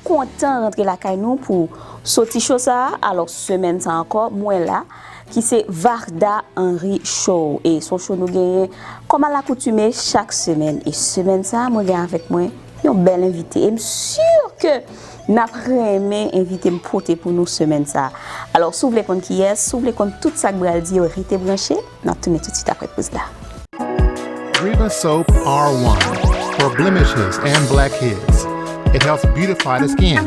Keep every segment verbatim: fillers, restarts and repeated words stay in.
Kontan rantre lakay nou pou soti cho sa a. Alò, semèn sa ankò, mwen la, ki se Varda Henry Show. E se yon cho nou genyen, kòm alakoutime, chak semèn. E semèn sa a, mwen gen avèk mwen yon bèl envite. E m si ke n ap renmen envite m pote pou nou semèn sa a. Alò, si w vle konn kiyès, si w vle konn tout sa k pral di yo, rete branche. N ap tounen toutswit apre poz la. Riva Soap R one for blemishes and blackheads. It helps beautify the skin.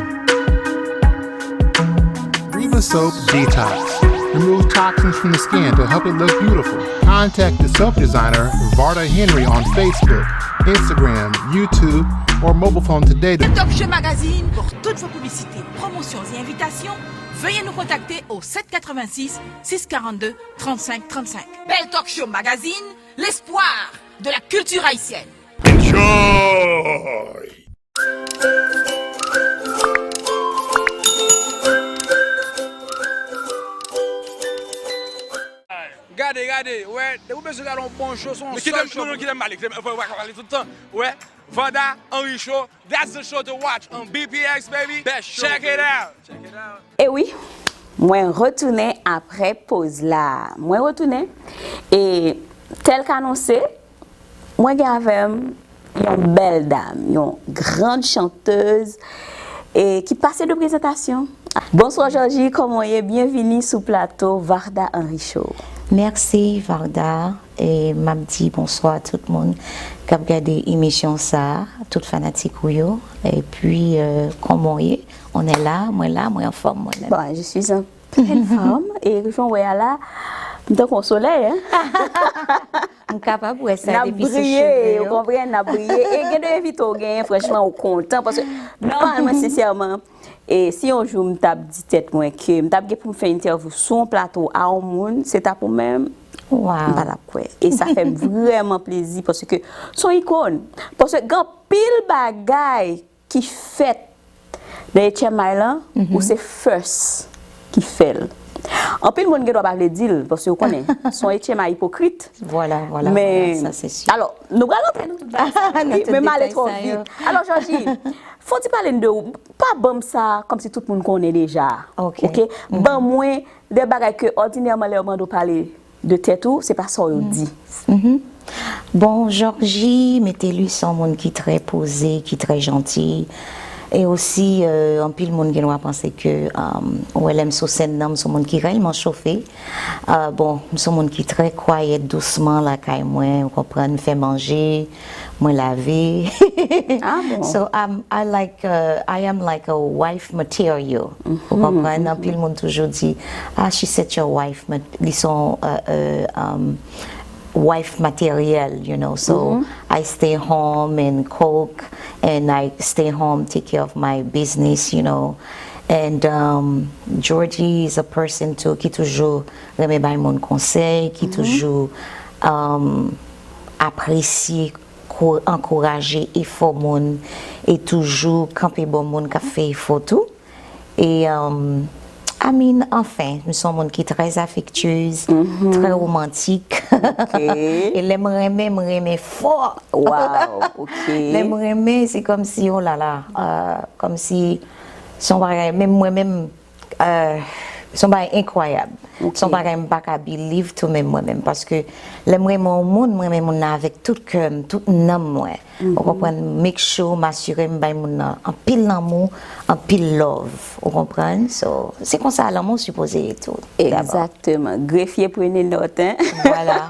Riva Soap Detox. Remove toxins from the skin to help it look beautiful. Contact the soap designer Varda Henry on Facebook, Instagram, YouTube, or mobile phone today to Talk Show Magazine. Pour toutes vos publicités, promotions et invitations, veuillez nous contacter au sept quatre-vingt-six, six quarante-deux, trente-cinq trente-cinq. Bell Talk Show Magazine, l'espoir de la culture haïtienne. Enjoy! Gade, gade, wè, depi w bezwen gade yon bon show, se yon sèl show. Kite m pale, kite m pale tout tan. Wè, Vanda, Henry Show, that's the show to watch on B P X, baby. Best show, check it out. Check it out. E wi, mwen retounen apre poz la. Mwen retounen. E tèl k anonse, mwen gen avè m yon bèl dam, yon grand chanteuse e ki pase de prezantasyon. Bonswa Georgie, kòman w ye? Byenvini sou plato Varda Henry Show. Mèsi Varda, e m ap di bonswa a tout moun k ap gade emisyon sa a, tout fanatik ou yo. Epi, euh, kòman w ye? On est là, mwen la, mwen anfòm, mwen menm. Bon, je suis en pleine forme. E jan w wè a la, m tankou yon solèy, hein? M kapab wè sa depi sou cheve yo. N ap briye, ou konprann, n ap briye. E gen de envite w genyen, franchman, ou kontan. Paske, nòmalman, sensèman, e si yon jou m t ap di tèt mwen ke m t ap gen pou m fè entèvyou sou yon plato a yon moun, se t ap ou menm, m pa t ap kwè. E sa fè m vrèman plezi, paske se yon ikòn. Paske gen anpil bagay ki fèt nan H M I lan, ou se first ki fè l. Anpil moun gen dwa pa vle di l, paske ou konnen, se yon H M I ipokrit. Vwala, vwala, Men, vwala, sa se si. Alò, nou pral rantre nan tout bagay sa yo, men m ale twò vit. Alò, Georgie, fò w ti pale n de ou. Pa ban m sa kòmsi tout moun konnen deja. Ok. Ok? Ban mwen de bagay ke òdinèman lè yo mande w pale de tèt ou, se pa sa w yo di. Bon, Georgie Métellus se yon moun ki trè poze, ki trè janti. E osi, euh, anpil moun gen dwa panse ke, euh, ou wè lè m sou sèn nan, m se yon moun ki rèyèlman chofe. Euh, bon, m se yon moun ki trè kwayèt, dousman lakay mwen, ou konprann, m fè manje, mwen lave. Ah bon? So, I'm, I like, uh, I am like a wife material. Ou konprann? Anpil moun toujou di, ah, she said your wife, mat- li se yon, euh, euh, um, wife materyèl, you know. So, I stay home and cook, and I stay home, take care of my business, you know. And, um, Georgie is a person too ki toujou renmen bay moun konsèy, ki toujou, um, apresye, kou- ankouraje efò moun e toujou kanpe bò moun k ap fè efò tou. E, um, I mean, anfen, m se yon moun ki trè afektyez, trè romantik. E lè m renmen, m renmen fò. Wow, ok. Lè m renmen, se kòmsi, oh la la, euh, kòmsi se yon bagay, menm mwen menm, euh, se yon bagay enkwayab. Se yon bagay m pa ka believe tou menm mwen menm, paske lè m renmen yon moun, m renmen moun nan avèk tout kè m, tout nanm mwen. Ou konprann? Make sure m asire m bay moun nan anpil lanmou, anpil love. Ou konprann? So, se konsa lanmou sipoze ye tou. Dabò. Egzakteman. Grefye, prenez note, hein? Vwala.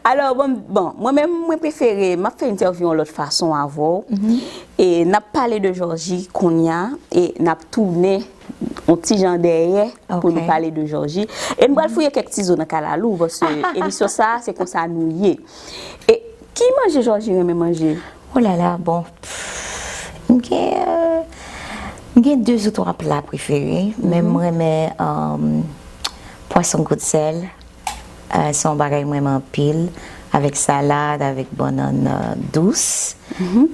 Alò, bon, bon, mwen menm, mwen prefere, m ap fè entèvyou yon lòt fason avè w. E n ap pale de Georgie kounye a, e n ap tounen yon ti jan dèyè pou nou pale de Georgie. E n pral fouye kèk ti zo nan kalalou, paske emisyon sa a, se konsa nou ye. E ki manje Georgie renmen manje? Oh la la, bon. Pff, m gen, euh, m gen de ou twa pla prefere, men m renmen, euh, pwason gout sèl. Euh, se yon bagay m renmen anpil, avèk salad, avèk bannann, euh, dous,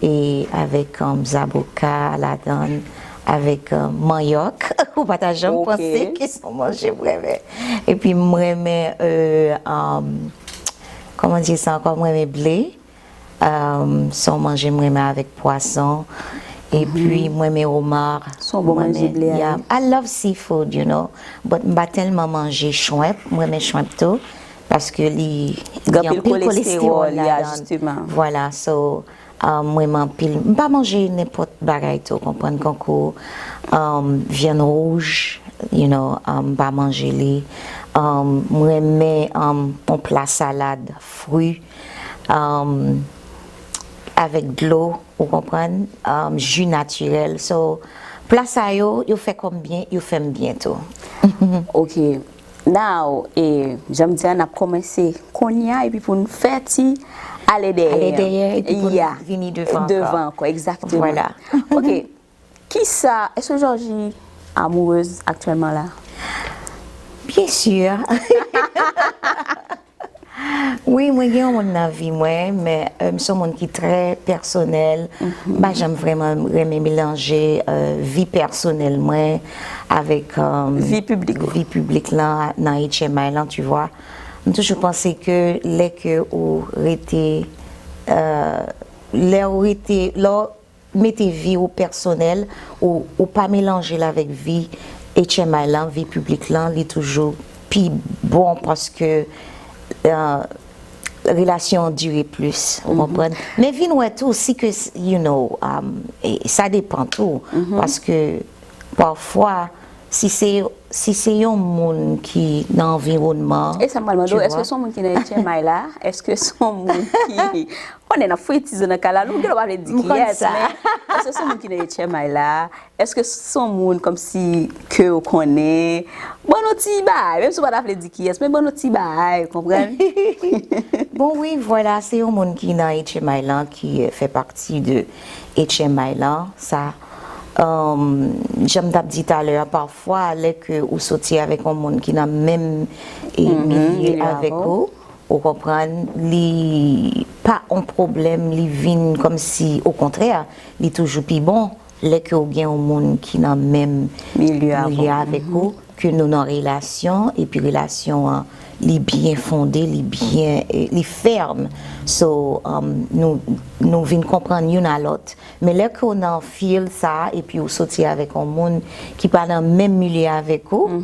e avèk, euh, zaboka ladann, avèk, euh, manyòk. Ou pa ta janm panse ke se yon manje m renmen. Epi m renmen, euh, euh, kòman di sa ankò, m renmen ble. Um, se yon manje m renmen avèk pwason. Epi, mwen renmen omar. Se yon bon manje ble a, yeah, wi. I love seafood, you know. But m pa tèlman manje shrimp. Mwen renmen shrimp tou. Paske li gen anpil kolestewòl ladan. Vwala, so, um, mwen renmen anpil. M pa manje nenpòt bagay tou, konprann, kankou, um, vyann wouj, you know, um, m pa manje li. Um, mwen renmen, um, yon pla salad fri, um, avèk dlo, ou konprann, um, ji natirèl. So, pla sa yo, yo fè kò m byen, yo fè m byen tou. Ok. Now, e, jan m di a, n ap kòmanse kounye a, epi pou n fè ti ale dèyè. Ale dèyè, epi pou n vini devan ankò. Devan ankò, egzakteman. Vwala. Ok. Kisa, èske Georgie amoureuse aktyèlman la? Byen si. Wi, mwen gen yon moun nan vi mwen, men, euh, m se yon moun ki trè pèsonèl. M pa janm vrèman renmen melanje, euh, vi pèsonèl mwen avèk, euh, vi piblik la nan H M I lan, tu vois. M toujou panse ke lè ke ou rete, euh, lè ou rete, lè w mete vi ou pèsonèl, ou, ou pa melanje l avèk vi H M I lan, vi piblik lan, li toujou pi bon paske, euh, relasyon an dire plis, ou konprann? Men vin wè tou, si ke, you know, um, e sa depan tou, paske pafwa, si se, si se yon moun ki nan anviwònman, e sa m pral mande w, èske se yon moun ki nan H M I la? Èske se yon moun ki, konnen n ap fouye ti zo nan kay la, nou gen lè pa vle di kiyès, men èske se yon moun ki nan H M I la? Èske se yon moun kòmsi ke w konnen? Ban nou ti bagay, menm si w pa ta vle di kiyès, men ban nou ti bagay, konprann? Bon, wi, vwala, se yon moun ki nan H M I lan, ki, euh, fè pati de H M I lan. Sa, um, jan m t ap di talè a, pafwa, lè ke ou soti avèk yon moun ki nan menm, e, milye avèk ou, ou konprann, li pa yon pwoblèm, li vin kòmsi, okontrè, li toujou pi bon lè ke w gen yon moun ki nan menm milye avèk ou, ke nou nan relasyon, epi relasyon an, li byen fonde, li byen, eh, li fèm. So, um, nou, nou vin konprann youn a lòt. Men lè ke w nan field sa, epi w soti avèk yon moun ki pa nan menm milye avèk ou,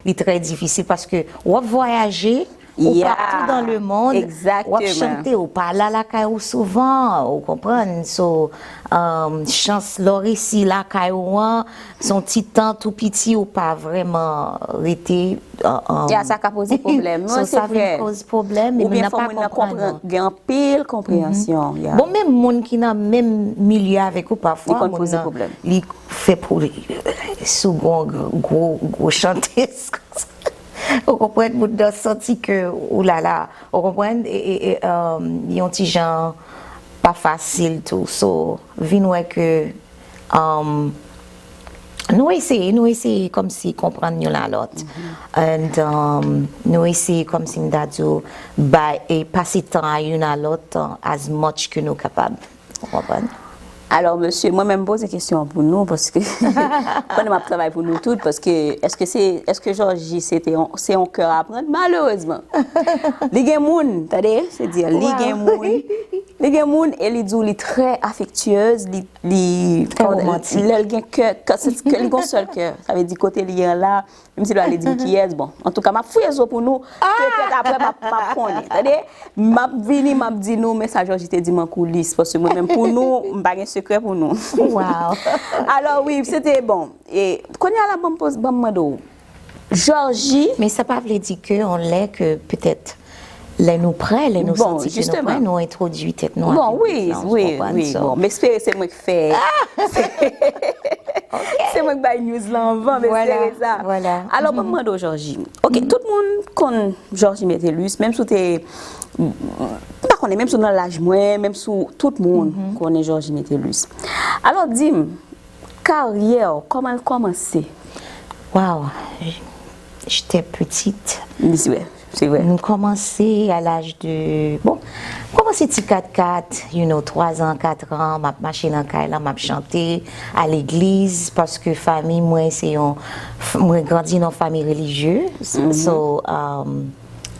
li trè difisil paske w ap vwayaje, ou partou dans le monde, w ap chante, ou pa la lakay ou souvan, ou konprann? So, um, chans lè w resi lakay ou an, se yon ti tan tou piti, ou pa vrèman rete, uh, um, ya, sa ka poze pwoblèm. So, sa vin koz pwoblèm, e moun nan pa konprann ou. Gen anpil konpreyansyon, ya. Bon, menm moun ki nan menm milye avèk ou, pafwa, moun nan, li fè pou li, sou gwo, gwo, gwo chantez konsa. Ou konprann, moun nan santi ke, ou la la, ou konprann, e, e, e, um, yon ti jan pa fasil tou. So, vin wè ke, um, nou eseye, nou eseye kòmsi konprann youn a lòt. And, um, nou eseye kòmsi m ta di w, bay, e pase tan a youn a lòt, uh, as much ke nou kapab. Ou konprann? Alò, mesye, mwen menm poze kesyon an pou nou, paske pandan m ap travay pou nou tout, paske èske se, èske Georgie se te yon, se yon kè a prann? Malerezman. Li gen moun, tande, se di, li gen moun, li gen moun e li di w li trè afektyez, li, li, lè l gen kè, kè, se, kè li gon sèl kè, sa vle di kote li ye an la, menm si l pa vle di m kiyès, bon. Antouka, m ap fouye zo pou nou. Petèt apre, m ap, m ap konnen. Tande? M ap vini, m ap di nou, men sa Georgie te di m an koulis. Paske mwen menm pou nou, m pa gen sekrè pou nou. Wow. Alò, wi, se te bon. E, kounye a la, ban m poz, ban m mande w. Georgie. Men sa pa vle di ke yon lè ke petèt lè nou prè, lè nou santi ke nou prè, nou entwodui tèt nou a piblik lan, ou konprann? Bon, wi, wi, wi, bon, m espere se mwen k fè. Se mwen k bay news lan anvan, m espere sa. Alò, ban m mande w, Georgie. Ok, tout moun konn Georgie Metellus, menm si w te, m pa konnen, menm si w nan laj mwen, menm si w, tout moun konnen Georgie Metellus. Alò, di m, karyè w, kòman l kòmanse? Wow, j'étais petite. Wi, se vre, se vre. M kòmanse à l'âge de, bon, m kòmanse ti kat kat, you know, twa zan, kat an, m ap mache nan kay lan, m ap chante, a legliz, paske fanmi mwen se yon, mwen grandi nan yon fanmi relijye, so, um,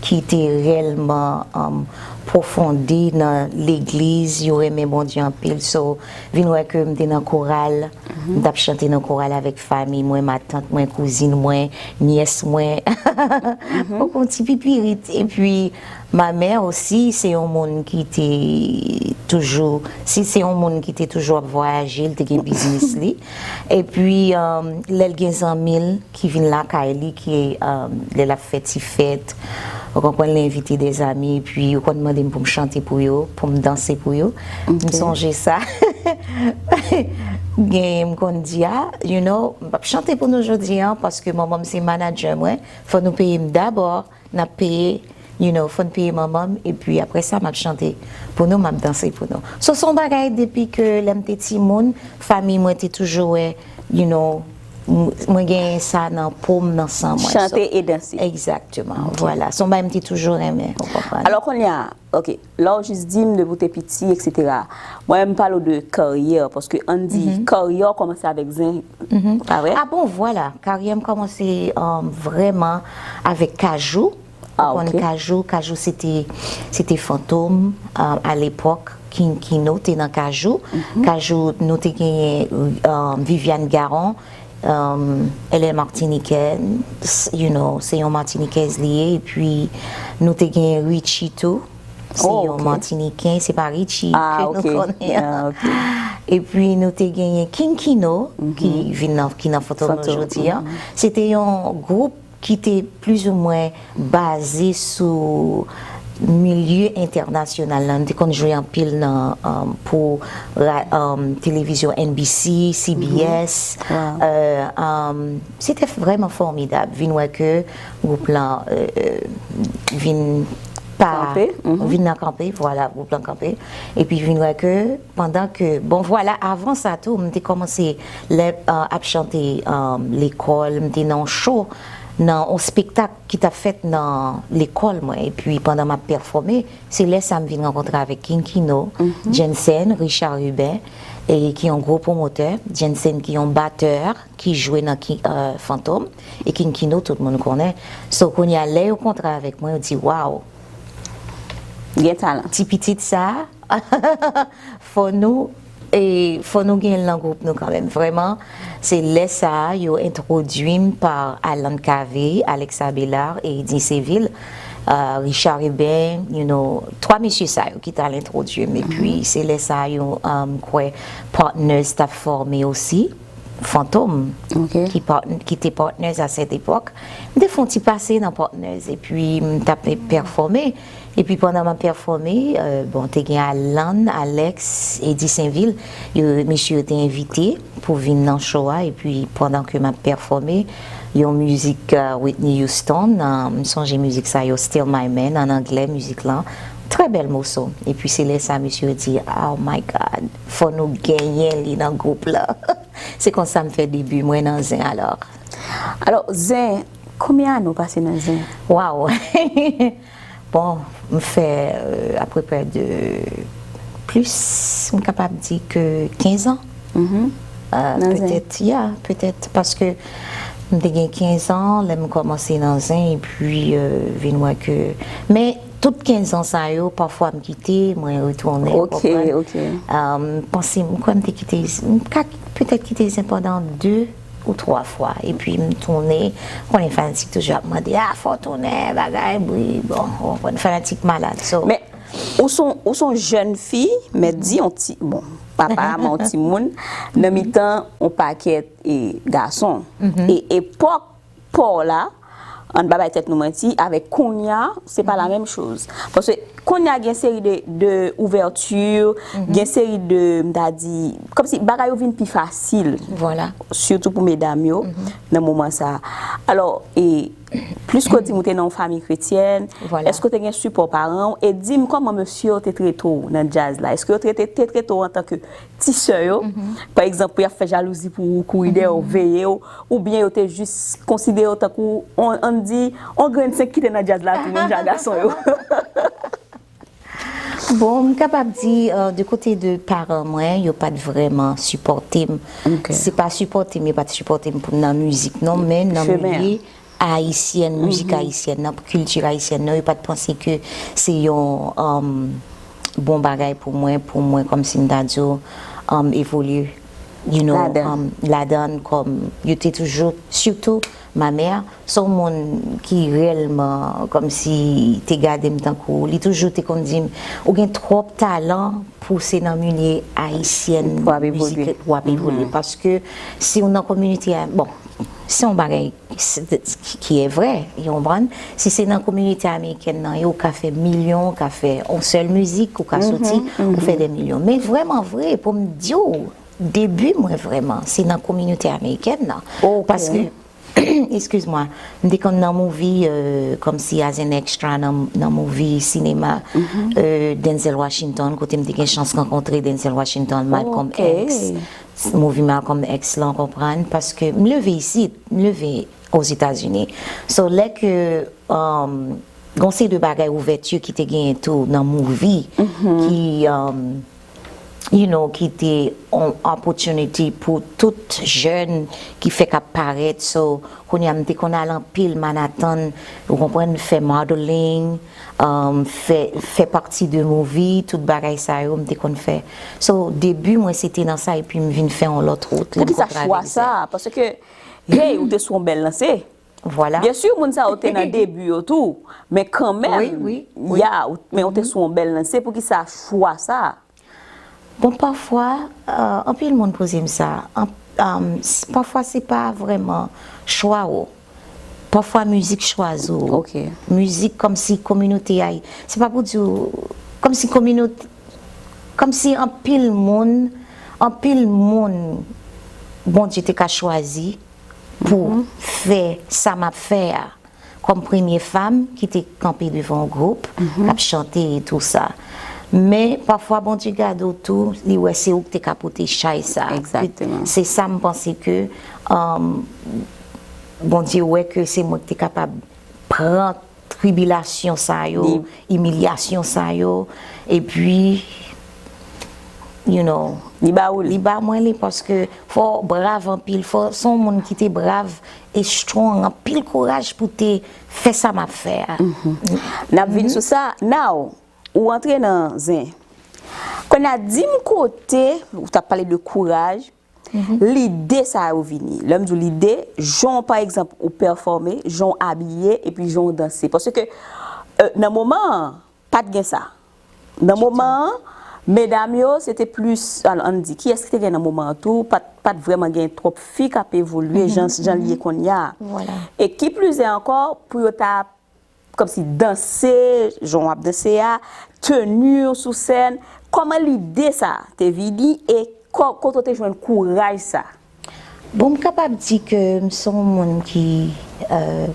ki te reyèlman, um, pwofonde nan legliz, yo renmen Bondye anpil. So, vin wè ke m te nan koral, m t ap chante nan koral avèk fanmi mwen, matant mwen, kouzin mwen, nyès mwen. Poko ti pipirit. Epi, ma mère osi, se yon moun ki te toujou, si se yon moun ki te toujou ap vwayaje, li te gen biznis li. Epi, um, lè l gen zanmi l, ki vin lakay li, ki, um, lè l ap fè ti fèt, ou konprann, li envite de zanmi, epi yo konn mande m pou m chante pou yo, pou m danse pou yo. M sonje sa. Gen, m konn di, ah, you know, m p ap chante pou nou jodi a, paske manman m se manager mwen, fò nou peye m dabò, n ap peye, you know, fò n peye manman m, epi apre sa, m ap chante pou nou, m ap danse pou nou. So, se yon bagay depi ke lè m te timoun, fanmi mwen te toujou wè, you know, m- mwen gen sa nan po m, nan san mwen. So, Chante e danse. Egzakteman, vwala. Se yon bagay m te toujou renmen, ou konprann. Alò, kounye a, ok, lè w jis di m depi w te piti, etsetera. Mwen, m pale w de karyè, paske ann di, karyè w kòmanse avèk zen, pa vre? Ah bon, vwala. Karyè m kòmanse, um, vrèman avèk Kajou. Ah, Ou konn ok. Kajou, Kajou se te, se te Fantom, um, alepòk, King Kino te nan Kajou. Kajou, nou te genyen, um, Viviane Garon, um, elle est martiniquaise, you know, se yon Matinikèz li ye, epi nou te genyen Richie tou, se Oh, yon ok. Matiniken, se pa Richie Ah, ke nou ok. konnen an. Ah, ok. Epi nou te genyen King Kino, ki vin nan, ki nan Fantom nou Fantom, jodi a. Se te yon gwoup ki te plizoumwen baze sou milye entènasyonal la. Nou te konn jwe anpil nan, um, pou ra- um, televizyon N B C, C B S. Wow. Euh, um, se te vrèman fòmidab. Vin wè ke gwoup lan, euh, euh, vin pa Kanpe, mhm. Vin nan kanpe, vwala, gwoup lan kanpe. Epi vin wè ke pandan ke, bon, vwala, avan sa tou, m te kòmanse lè, euh, ap chante, euh, lekòl, m te nan yon show, nan yon spektak ki t ap fèt nan lekòl mwen. Epi pandan m ap pèfòme, se lè sa m vin rankontre avèk King Kino, Jensen, Richard Rubin, e ki yon gwo pwomotè, Jensen ki yon batè ki jwe nan ki, euh, Fantom, e King Kino tout moun konnen. So kounye a lè yo kontre avèk mwen, yo di, "Waw, Gen talan. Ti pitit sa, fò nou, e, fò nou gen l nan gwoup nou kanmenm." Vrèman, se lè sa a yo entwodui m pa Alan Cavé, Alex Abélard e Eddy Séville, euh, Richard Rubin, you know, twa mesye sa yo ki t al entwodui m. Epi se lè sa a yo, um, kwè Partners t ap fòme osi. Fantom, Ok. ki, part- ki te Partners à cette époque. M te fè yon ti pase nan Partners, epi m t ap pèfòme. Epi pandan m ap pèfòme, euh, bon, te gen Alan, Alex, Eddy Sainvil, yo, mesye yo te envite pou vin nan show a, epi pandan ke m ap pèfòme, yon mizik, euh, Whitney Houston, euh, m sonje mizik sa yo, Still My Man, an anglè, mizik lan, trè bèl moso. Epi se lè sa, mesye yo di, "Oh my God, fò nou genyen li nan gwoup la." Se konsa m fè debi mwen nan zen alò. Alò, zen, konbyen ane w pase nan zen? Waw! Bon, m fè, euh, apeprè de plis, m kapab di ke kenz an. Euh, Nan zen. Petèt, ya, petèt, paske m te gen kenz an, lè m kòmanse nan zen, epi, euh, vin wè ke, men tout kenz an sa yo, pafwa m kite, mwen retounen, Ok, konprann? Ok. Euh, m panse, m kwè m te kite, m ka petèt kite zen pandan de ou twa fwa. Epi m tounen, konnen fanatik toujou ap mande, "Ah, fò w tounen, bagay, bri, bon, w konprann, fanatik malad." So, Men, ou son, ou son jèn fi, men di yon ti, bon, aparamman yon timoun, nan mitan yon pakèt e gason. E epòk pa w la, ann pa bay tèt nou manti, avèk kounye a, se pa la menm choz. Paske kounye a gen seri de, de ouvèti, gen seri de, m ta di, kòmsi bagay yo vin pi fasil. Vwala. Sitou pou medam yo, nan moman sa. Alò, e plis ke w di m ou te nan yon fanmi kretyèn, Vwala. Èske w te gen sipò paran w? E di m kòman mesye yo te trete w nan djaz la? Èske yo trete, te trete w antanke ti sè yo? Pa egzanp, pou y ap fè jalouzi pou ou, kouri dèyè w, veye w, oubyen yo te jis konsidere w tankou, on, ann di, on grenn senk ki te nan djaz la tou, menm jan ak gason yo? Bon, m kapab di, euh, de kote de paran mwen, yo pa t vrèman sipòte m. Ok. Se pa sipòte m, yo pa t sipòte m pou nan mizik non, men nan Chemen an. milye, ayisyèn, mizik ayisyèn nan, kilti ayisyèn nan, yo pa t panse ke se yon, um, bon bagay pou mwen, pou mwen, kòmsi m ta di w, um, evolye, you know, um, ladan l, kòm yo te toujou, sitou ma mère, se yon moun ki reyèlman, kòmsi te gade m tankou, li toujou te konn di m, ou gen twòp talan pou se nan milye ayisyèn, mizik w ap evolye. Paske si w nan kominote a, bon, se yon bagay ki e vrè, ou konprann? Si se nan kominote amerikèn nan, ou ka fè milyon, ou ka fè yon sèl mizik, ou ka soti, ou fè de milyon. Men vrèman vre, pou m di w, debi mwen vrèman, se nan kominote amerikèn nan. Paske, excuse-moi, m te konn nan movie, euh, kòmsi as an extra nan, nan movie sinema, euh, Denzel Washington, kote m te gen chans rankontre Denzel Washington, Malcolm X. Movie Malcolm X lan, w konprann, paske m leve isit, m leve Ozetazini. So, lè ke, um, gon seri de bagay ouvèti ki te genyen tou nan movie, ki, um, you know, ki te yon opportunity pou tout jèn ki fèk ap parèt. So, kounye a, m te konn al anpil Manhattan, ou konprann, fè modeling, um, fè, fè pati de movie, tout bagay sa yo, m te konn fè. So, debi mwen, se te nan sa, epi m vin fè yon lòt wout, lè m kontre avèk Zè. Poukisa chwa sa? Paske, hey, ou te sou yon bèl lanse. Vwala. Byen si, moun sa yo te nan debi yo tou, men kanmenm, ya, men ou te sou yon bèl lanse, poukisa chwa sa? Bon, pafwa, euh, anpil moun poze m sa. An, um, s-, pafwa, se pa vrèman chwa w. Pafwa, mizik chwazi w. Mizik kòmsi kominote a, se pa pou di w, kòmsi kominote, kòmsi anpil moun, anpil moun, Bondye te ka chwazi pou fè sa m ap fè a. Kòm premye fanm ki te kanpe devan yon gwoup, k ap chante e tou sa. Men, pafwa, Bondye gade w tou, li wè se ou ki te ka pote chay sa. Se sa m panse ke, um, Bondye wè ke se mwen ki te kapab pran tribilasyon sa yo, imilyasyon sa yo, epi, you know, li ba ou li. Li ba mwen li, paske fò w brav anpil, fò w se yon moun ki te brav e strong, anpil kouraj pou te fè sa m ap fè a. N ap vin sou sa, now, ou antre nan zen. Kounye a, di m kote, ou t ap pale de kouraj, lide sa yo vini. Lè m di w lide, jan w, pa egzanp, ou pèfòme, jan w abiye, epi jan w danse. Paske, euh, nan moman an, pa t gen sa. Nan moman an, medam yo, se te plis, alò, ann di, kiyès ki te gen nan moman an tou, pa t, pa t vrèman gen twòp fi k ap evolye jan, jan l ye kounye a. E ki plize ankò, pou yo ta kòmsi danse, jan w ap danse a, teni w sou sèn. Kòman lide sa te vini e kò-, kote w te jwenn kouraj sa? Bon, m kapab di ke m se yon moun ki, euh,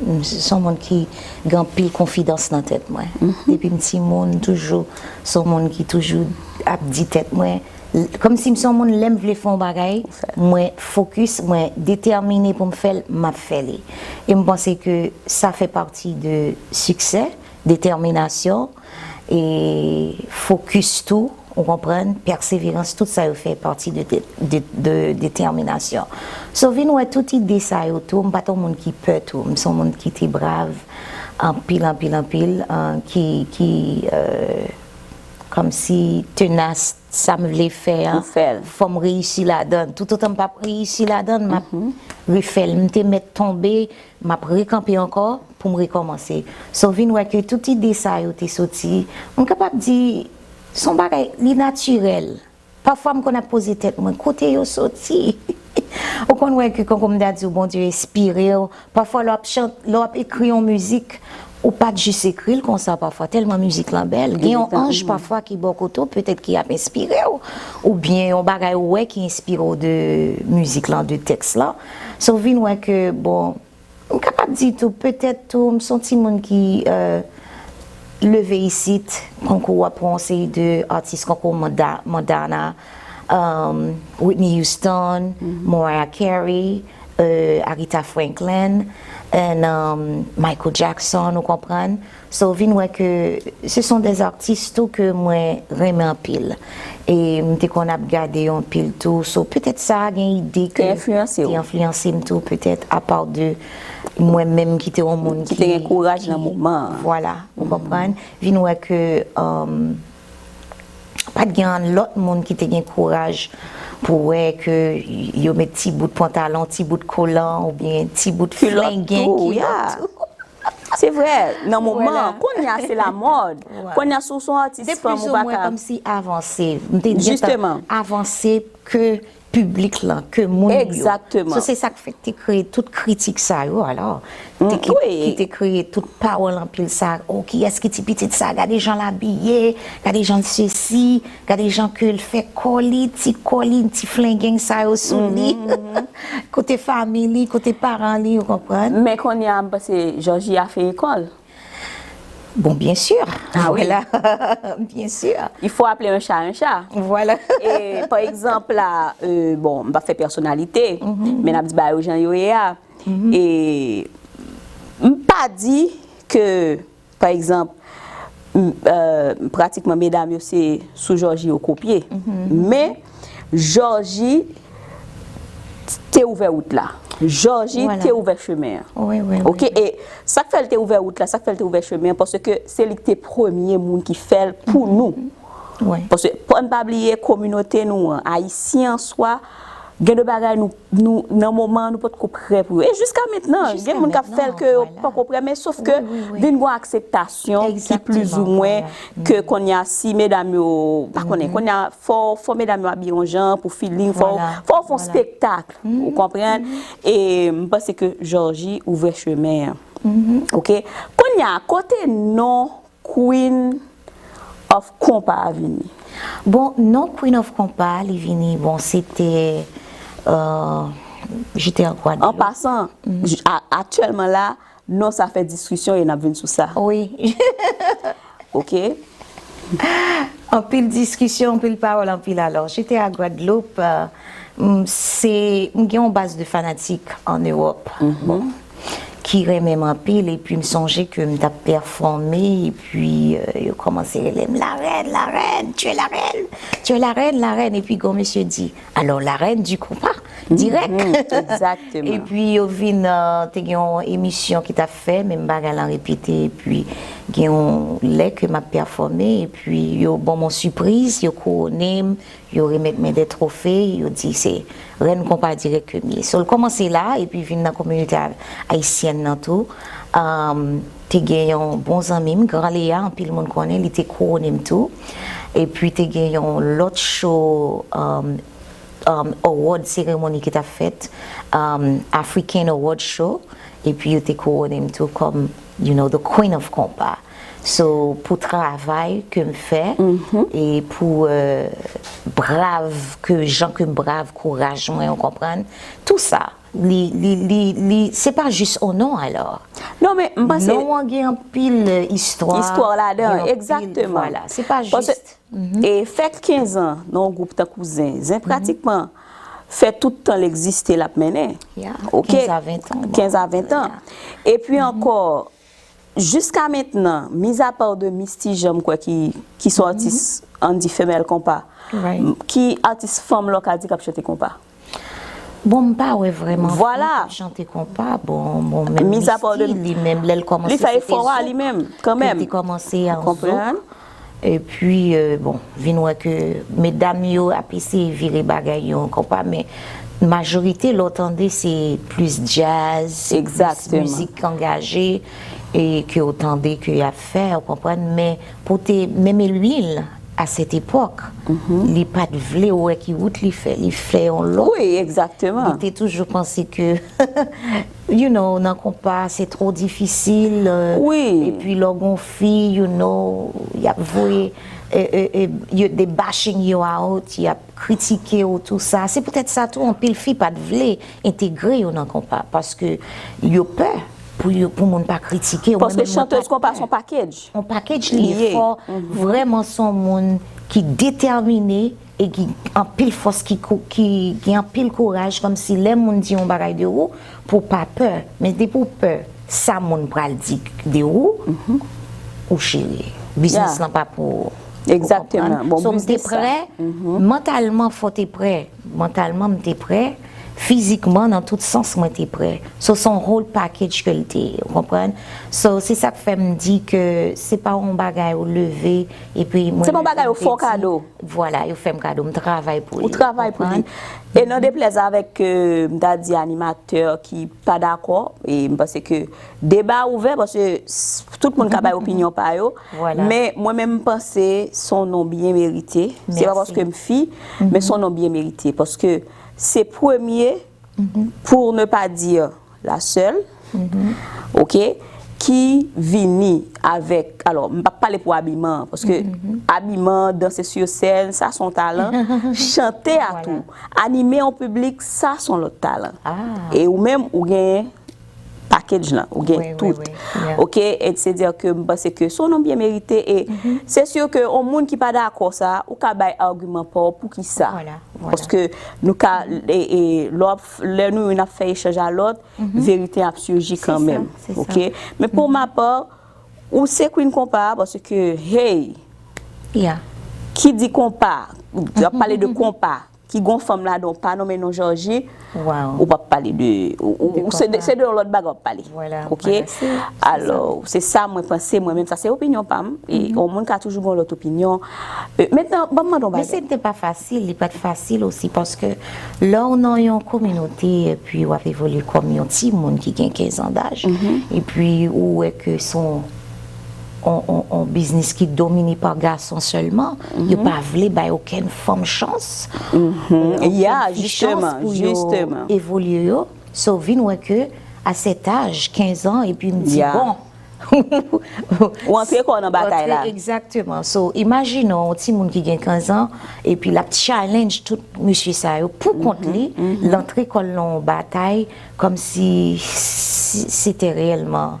m se yon moun ki gen anpil konfidans nan tèt mwen. Depi m timoun, m toujou se yon moun ki toujou ap di tèt mwen, l-, kòmsi m se yon moun, lè m vle fè yon bagay, mwen fokis, mwen detèmine pou m fè l, m ap fè li. E m panse ke sa fè pati de siksè, detèminasyon, e fokis tou, ou konprann, pèseverans, tout sa yo fè pati de, de, de, de detèminasyon. So, vin wè tout ide sa yo tou, m pa t yon moun ki pè tou, m se yon moun ki te brav, anpil, anpil, anpil, euh, ki, ki, euh, kòmsi tenas, sa m vle fè a, fò m reyisi ladan l. Toutotan m p ap reyisi ladan l, m ap refè l. M te mèt tonbe, m ap rekanpe ankò pou m rekòmanse. So, vin wè ke tout ide sa yo te soti, m kapab di, se yon bagay, li natirèl. Pafwa, m konn ap poze tèt mwen, kote yo soti? Ou konn wè ke, kankou m ta di w, Bondye enspire w. Pafwa, lè w ap chan-, lè w ap ekri yon mizik, ou pa t jis ekri l konsa pafwa, tèlman mizik lan bèl. Gen yon anj pafwa ki bò kote w, petèt ki ap enspire w, oubyen yon bagay ou wè ki enspire w de mizik lan, de tèks lan. So, vin wè ke, bon, m kapab di tou, petèt tou, m se yon timoun ki, euh, leve isit, kankou w ap wè yon seri de atis kankou Mada-, Madonna, um, Whitney Houston, Mariah Carey, euh, Aretha Franklin, and, um, Michael Jackson, ou konprann? So, vin wè ke ce sont des artistes tou ke mwen renmen anpil. E m te konn ap gade yo anpil tou. So, petèt sa a gen ide ke te enfliyanse m tou, petèt, apa de mwen menm ki te yon moun ki te gen kouraj nan moman an. Vwala, ou konprann? Vin wè ke um, pa t gen lòt moun ki te gen kouraj pou wè ke yo met ti bout pantalon, ti bout kolan oubyen ti bout flengen, kilòt tou. Se vre, nan moman an, kounye a se lamòd. Kounye a si w se yon atis fanm ou pa ka. Kòmsi avanse. M te gentan avanse ke piblik lan, ke moun yo. Egzakteman. So, se sa k fè k te kreye tout kritik sa yo, alò. Te ki, ki te kreye tout pawòl anpil sa. O, kiyès ki ti pitit sa? Gade jan l abiye, gade jan l sesi, gade jan ke l fè kò li, ti kò li, ti flengen sa yo sou li. Kote fanmi li, kote paran li, ou konprann? Men kounye a, m panse Jòji a fè ekòl. Bon, bien sûr. Ah oui. Voilà. Bien sûr. Il faut appeler un chat un chat. Voilà. E pa egzanp la, euh, bon, m pa fè pèsonalite, men n ap di bagay yo jan yo ye a. E m pa di ke, pa egzanp, m- euh, pratikman medam yo se sou Jòji yo kopye. Men Jòji te ouvè wout la. Jòji te ouvè chemen an. Wi, wi, Ok, e sa k fè l te ouvè wout la, sa k fè l te ouvè chemen an, paske se li ki te premye moun ki fè l pou nou. Wi. Paske, fò n pa bliye, kominote nou an, ayisyen an swa, gen de bagay nou, nou nan moman an, nou potko prè pou yo. E jiska mentnan, gen moun k ap fè l ke yo poko prè, men sof ke vin gon akseptasyon ki plizoumwen ke kounye a si medam yo, pa konnen, kounye a fò, fò medam yo abiye yon jan pou feeling, fò, fò w fè yon spektak, ou konprann? E m panse ke Jòji ouvè chemen an. Ok? Kounye a, kote non Queen of Konpa a vini? Bon, non Queen of Konpa, li vini, bon, se te, euh, j'étais en Guadeloupe. An pasan, j- a- aktyèlman la, non sa fè diskisyon e n ap vin sou sa. Wi. Ok? Anpil diskisyon, anpil pawòl, anpil alò. J'étais à Guadeloupe, euh, m- se, m gen yon baz de fanatik an Ewòp. Bon. Ki renmen m anpil, epi m sonje ke m t ap pèfòme, epi euh, yo kòmanse rele m, la reine, la reine, tu es la reine, tu es la reine, la reine, epi gon mesye di, alors la reine du compas, dirèk. Egzakteman. Epi yo vin, euh, te gen yon emisyon ki t ap fè, menm bagay lan repete, epi gen yon lè ke m ap pèfòme, epi yo ban m yon sipriz, yo kouwone m, yo remèt mwen de twofe, yo di se rèn konpa dirèk ke m ye. So, l kòmanse la, epi vin nan kominote a- ayisyèn nan tou. Um, te gen yon bon zanmi m, Gran Leya, anpil moun konnen, li te kouwone m tou. Epi te gen yon lòt show, um, um, award ceremony ki t ap fèt, um, African Award Show, epi yo te kouwone m tou kòm, you know, the Queen of Konpa. So, pou travay ke m fè, e pou euh, brav, ke jan ke m brav, kouraj mwen, ou konprann, tou sa, li, li, li, li, se pa jis on non alò. Non, men m panse Non an gen anpil euh, istwa. Istwa ladan, gen anpil, egzakteman. Vwala, se pa Paske jis. E fè kenz an nan yon gwoup tankou Zen. Zen pratikman fè tout tan l egziste l ap mennen. Yeah, Ok? kenz a ven tan, bon. Kenz a ven tan. Epi ankò, jiska mentnan, mizapa de Misty Jean, m kwè ki, ki se yon atis Andy Femèl Konpa, Right. m- ki atis fanm lè w ka di k ap chante konpa? Bon, m pa wè vrèman Vwala. Fanm k ap chante konpa. Bon, bon, menm Mizapa de- Misty, li menm, lè l kòmanse, Li fè se te efò a Zouk li menm, kanmenm. Ke l te kòmanse an Ou konprann? Zouk. Epi, euh, bon, vin wè ke medam yo ap eseye vire bagay yo an konpa, men majorite lè w tande se plis djaz, se plis Egzakteman. Mizik angaje e ke w tande ke y ap fè, ou konprann, men pou te menm Lil a sèt epòk, li pa t vle wè ki wout li fè, li fè yon lòt. Wi, egzakteman. Li te toujou panse ke, you know, nan konpa se twò difisil. euh, Wi. Epi lè w gon fi, you know, y ap voye, e, e, e, yo, they bashing you out, y ap kritike w, tou sa. Se poutèt sa tou, anpil fi pa t vle entegre yo nan konpa, paske yo pè pou yo, pou moun pa kritike yo. Mwen Paske menm, mwen pa chantèz konpa pè. Se yon package. On package li ye. Fò vrèman se yon moun ki detèmine e ki anpil fòs, ki, kou- ki gen anpil kouraj, kòmsi lè moun di yon bagay de ou, pou w pa pè. Men depi w pè sa moun pral di de ou, ou chire. Biznis Yeah. Lan pa pou ou. Egzakteman. Ou konprann? Bon, So, m te biznis sa. Prè, mantalman, fò te prè. Mantalman, m te prè. Fizikman, nan tout sans, mwen te prè. So, se yon whole package ke l te ye, ou konprann? So, se sa k fè m di ke se pa yon bagay ou leve, epi mwen... Se pa yon bagay ou fè w kado. Vwala, yo fè m kado, m travay pou li. Ou travay pou li. E nan deplèz avèk, euh, m ta di animatè ki pa dakò, e m panse ke deba ouvè, paske s- tout moun ka bay opinyon pa yo. Vwala. Men mwen menm m panse se yon non byen merite. Se pa paske m fi, men se yon non byen merite. Paske se premye, pour ne pas dire la seule, ok, ki vini avèk, alò, m p ap pale pou abiman, paske abiman, danse sur scène, sa se yon talan, chante a tou, anime yon piblik, sa se yon lòt talan. E ou menm, ou gen package lan, ou gen tout. Ok, et se dire ke m panse ke se yon non byen merite, e se sur ke yon moun ki pa dakò sa, ou ka bay agiman pa w poukisa. Paske nou ka, e, e, lè w ap f- lè nou youn ap fè echanj a lòt, verite ap swivi kanmenm. Ok? Men pou ma pa, ou se Queen Konpa, paske, hey, ki di konpa, w ap pale de konpa, ki gon fanm ladan, w pa nonmen non Jòji, ou p ap pale de, ou, ou, se de, se de yon lòt bagay w ap pale. Ok? Alò, se sa mwen panse, mwen menm, sa se opinyon pa m. E yon moun ka toujou gen yon lòt opinyon. E, mentnan, ban m mande yon bagay. Men se te pa fasil, li pa t fasil osi, paske lè w nan yon kominote, epi w ap evolye kòm yon timoun ki gen kenz an daj, epi ou wè ke se yon, yon, yon, yon biznis ki domine pa gason sèlman, yo pa vle bay okenn fanm chans, euh, okenn fi chans pou yo evolye yo. So, vin wè ke a sèt aj, kenz an, epi m di, bon, ou antre kò w nan batay la. Egzakteman. So, imajine w, yon timoun ki gen kenz an, epi l ap challenge tout mesye sa yo pou kont li, l antre kò l nan yon batay, kòmsi si, se te reyèlman,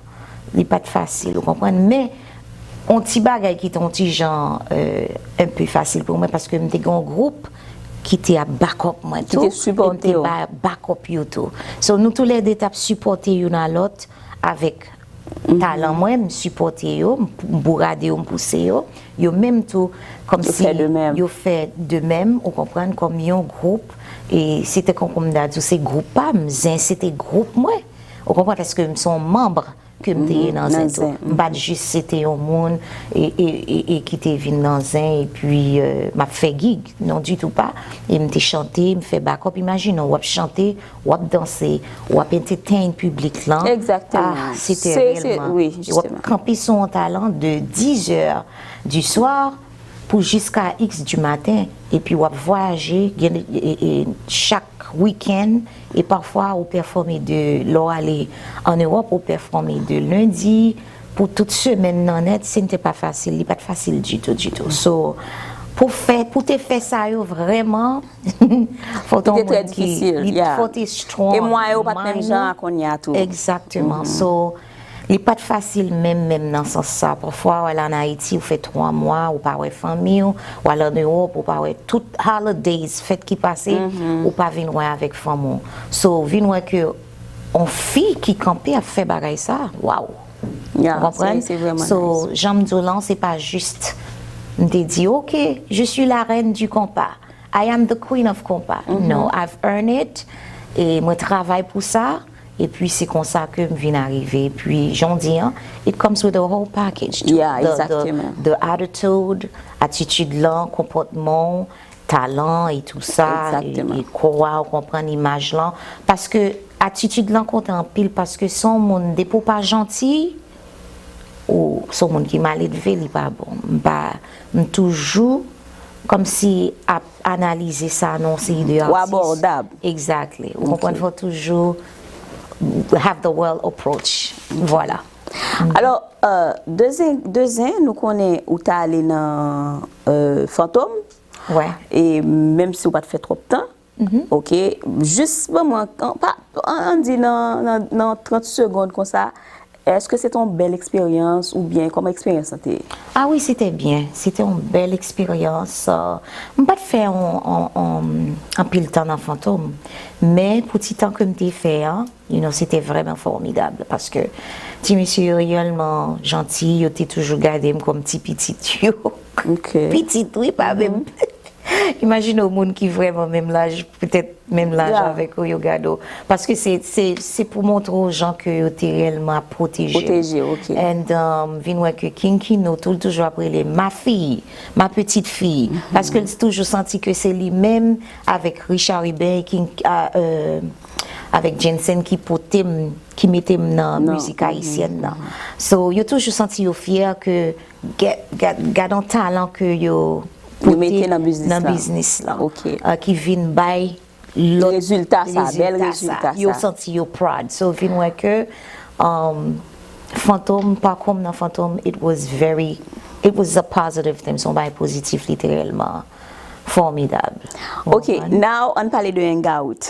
li pa t fasil, ou konprann? Men, yon ti bagay ki te yon ti jan, euh, un peu fasil pou mwen, paske m te gen yon gwoup ki te ap back up mwen tou, e m te ba-, back up yo tou. So, nou toulède t ap sipòte youn a lòt avèk talan mwen, m sipòte yo, m pou- m bourade yo, m pouse yo. Yo menm tou, kòmsi yo fè de menm, ou konprann, kòm yon gwoup. E se te konkou m ta di w, se gwoup pa m, Zen se te gwoup mwen. Ou konprann, paske m se yon manm ke m te ye nan Zen tou. M pa t jis se te yon moun e, e, e, e ki te vin nan Zen, epi, euh, m ap fè gig. Non, ditou pa. E m te chante, m fè back up. Imajine w, w ap chante, w ap danse, w ap entertain piblik lan. Egzakteman. Ah, se te reyèlman. W ap kanpe sou yon talan de dix heures du soir pou jiska X du matin, epi w ap vwayaje, gen, e, e, chak wikenn, e pafwa ou pèfòme de, lè w ale an Ewòp, ou pèfòme de lendi pou tout semèn nan nèt, se n te pa fasil, li pa t fasil ditou, ditou. So, pou fè, pou te fè sa yo vrèman, fò w te yon moun ki, li fò w te strong. E mwayen yo pa t menm jan a kounye a tou. Egzakteman. So, li pa t fasil menm, menm nan sans sa. Pafwa, w al ann Ayiti, ou fè twa mwa, ou pa wè fanmi w, w al ann Ewòp, ou pa wè tout holidays, fèt ki pase, ou pa vin wè avèk fanmi w. So, vin wè ke yon fi ki kanpe ap fè bagay sa, waw! Ou konprann? So, jan m di w lan, se pa jis, m te di, ok, je suis la reine du compas. I am the queen of compas. No, I've earned it. E mwen travay pou sa. Epi se konsa ke m vin arive. Epi jan w di an, it comes with a whole package. Yeah, the, the, the attitude, atitid lan, konpòtman w, talan e tou sa, e, e kò a, ou konprann, imaj lan. Paske atitid lan konte anpil, paske se yon moun, depi w pa janti, ou se yon moun ki maledve, li pa bon. M pa, m toujou kòmsi ap analize sa nan yon seri de atis. Ou abòdab. Exactly. Ou konprann, fò toujou have the world approach. Vwala. Alò, euh, de Zen, de Zen, nou konnen ou t ale nan, euh, Fantom. Wè. E menm si w pa t fè twòp tan, ok, jis ban mwen, an, pa, an, ann di nan, nan, nan trant segonn konsa, èske se te yon bèl eksperyans oubyen kòman eksperyans lan te ye? Ah wi, se te byen. Se te yon bèl eksperyans. Euh, m pa t fè yon, yon, yon, anpil tan nan Fantom, men pou ti tan ke m te fè an, you know, se te vrèman fòmidab, paske ti mesye yo reyèlman janti, yo te toujou gade m kòm ti pitit yo. Pitit, wi, pa menm. Imajine w moun ki vrèman menm laj, petèt menm laj avèk ou, yo gade w. Paske se, se, se pou montre w jan ke yo te reyèlman ap pwoteje w. Pwoteje, ok. And um, vin wè ke King Kino tou, l toujou ap rele ma fille, ma petite fille. Paske l toujou santi ke se li menm avèk Richard Hubert e King, a, euh, avèk Jensen ki pote m, ki mete m nan mizik ayisyèn nan. So, yo toujou santi yo fyè ke gad, gad, gad yon talan ke yo pote nan biznis la, euh, ki vin bay lòt rezilta sa, bèl rezilta sa. Yo santi yo proud. So, vin wè ke um, Fantom, pakou m nan Fantom, it was very, it was a positive thing. Se yon bagay pozitif, literèlman. Formidable. Ok, now, ann pale de hangout.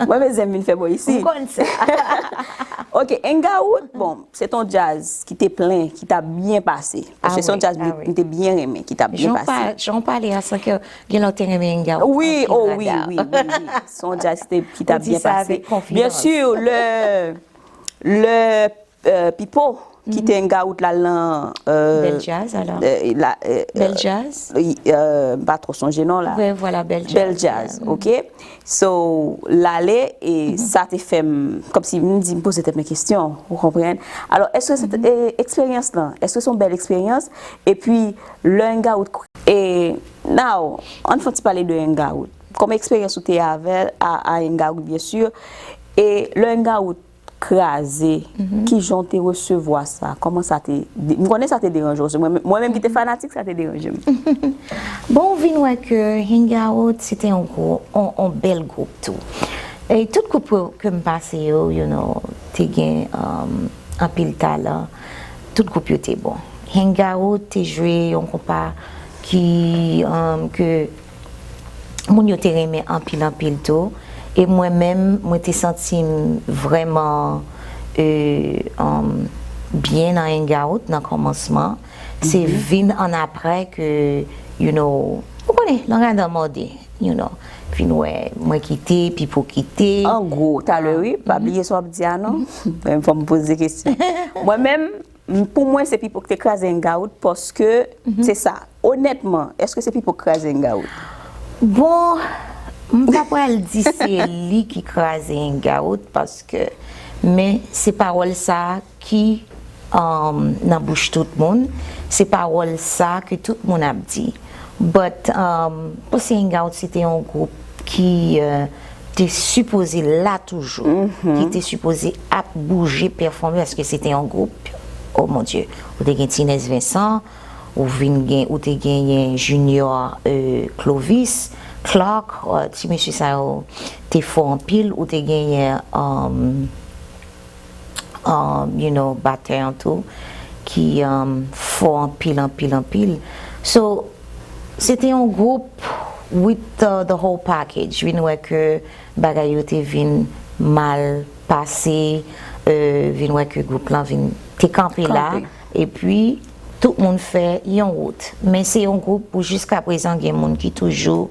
Mwen, bezwen vin fè bò isi. M konn sa. Ok, hangout, bon, se ton djaz ki te plen, ki t ap byen pase. Paske se yon djaz m te byen renmen, ki t ap byen pase. Jan w pale a, sanke gen lè w te renmen hangout anpil, Rada. Wi, wi, wi, wi. Se yon djaz ki t ap byen pase. Byen si, lè, lè euh, Pipo, ki te hangout la nan euh, Bèl Djaz, alò. Euh, la, euh, Bèl Djaz? Euh, m pa twò sonje non la. Vwè, vwala, Bèl Djaz. Bèl Djaz, ok. So, l ale, e sa te fè m, kòmsi m di, m poze tèt mwen kesyon, ou konprann? Alò, èske se te, e, eksperyans lan, èske se yon bèl eksperyans? Epi, lè hangout, e, now, ann fè yon ti pale de hangout. Kòm eksperyans ou te avè l, a, a hangout, byen si, e lè hangout kraze, kijan w te resevwa sa? Kòman sa te, m konnen sa te deranje w, se mwen, mwen menm ki te fanatik, sa te deranje m. Bon, ou vin wè ke Hangout, se te yon gwo, yon, yon bèl gwoup tou. E tout gwoup yo ke m pase yo, you know, te gen um, anpil talan. Tout gwoup yo te bon. Hangout te jwe yon konpa ki, um, ke moun yo te renmen anpil, anpil tou. E mwen menm, mwen te santi m vrèman e, um, byen nan hangout nan kòmansman. Se vin annapre ke, you know, ou konnen, langadan mòde, you know. Vin wè, mwen kite, Pipo kite. An gwo, talè wi, pa bliye sa w ap di a non. Mwen menm, fò m poze kesyon. Mwen menm, M, pou mwen, se Pipo ki te kraze hangout paske se sa. Onètman, èske se Pipo ki kraze hangout? Bon, m pa pral di se li ki kraze hangout paske, men se pawòl sa ki um, nan bouch tout moun, se pawòl sa ke tout moun ap di. But, um, Pussy Hangout, se te yon gwoup ki uh, te sipoze la toujou, ki te sipoze ap bouje, pèfòme, paske se te yon gwoup, oh mon Dieu, ou te gen Tinez Vincent, ou vin gen, ou te genyen Junior euh, Clovis, Clark, euh, ti mesye sa yo te fò anpil, ou te genyen um, um, you know, batè an tou, ki um, fò anpil, anpil, anpil. So, se te yon gwoup with the, the whole package. Vin wè ke bagay yo te vin mal pase, euh, vin wè ke gwoup lan vin te kanpe la, epi tout moun fè yon wout. Men se yon gwoup pou jiska prezan gen moun ki toujou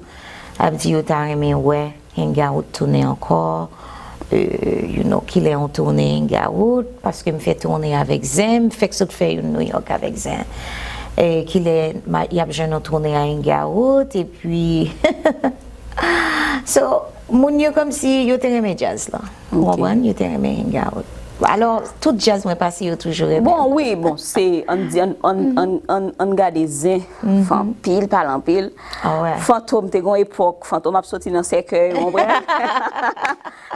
ap di yo ta renmen wè Hangout tounen ankò, euh, you know, kilè yon tounen Hangout, paske m fè tounen avèk Zen, m fèk sot fè youn New York avèk Zen. E kilè y ap jwenn yon tounen a Hangout, epi so, moun yo kòmsi yo te renmen djaz lan. Ou konprann? Yo te renmen Hangout. Alò, tout djaz mwen pase yo toujou renmen. Bon, wi, bon, se, ann di, ann, ann, ann, ann, ann gade Zen, fè anpil, pale anpil. Fantom te gon epòk, Fantom ap soti nan sèkèy, ou konprann?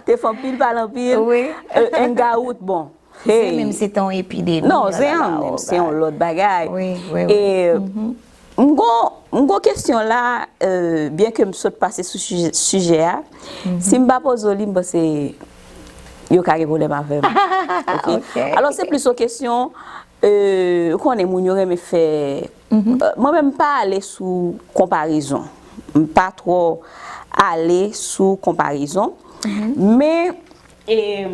Te fè anpil, pale anpil. Wi. Euh, Hangout, bon. Zen menm se te yon epidemi. Non, Zen an menm, se yon lòt bagay. Wi, wi, wi. E, M gon, m gon kesyon la, euh, byen ke m sot pase sou sijè, sijè a, si m pa poze w li, m panse yo ka gen pwoblèm avè m. Ok? Alò, se plis yon kesyon, euh, ou konnen moun yo renmen fè, euh, mwen menm m pa ale sou konparezon. M pa twò ale sou konparezon. Men, E,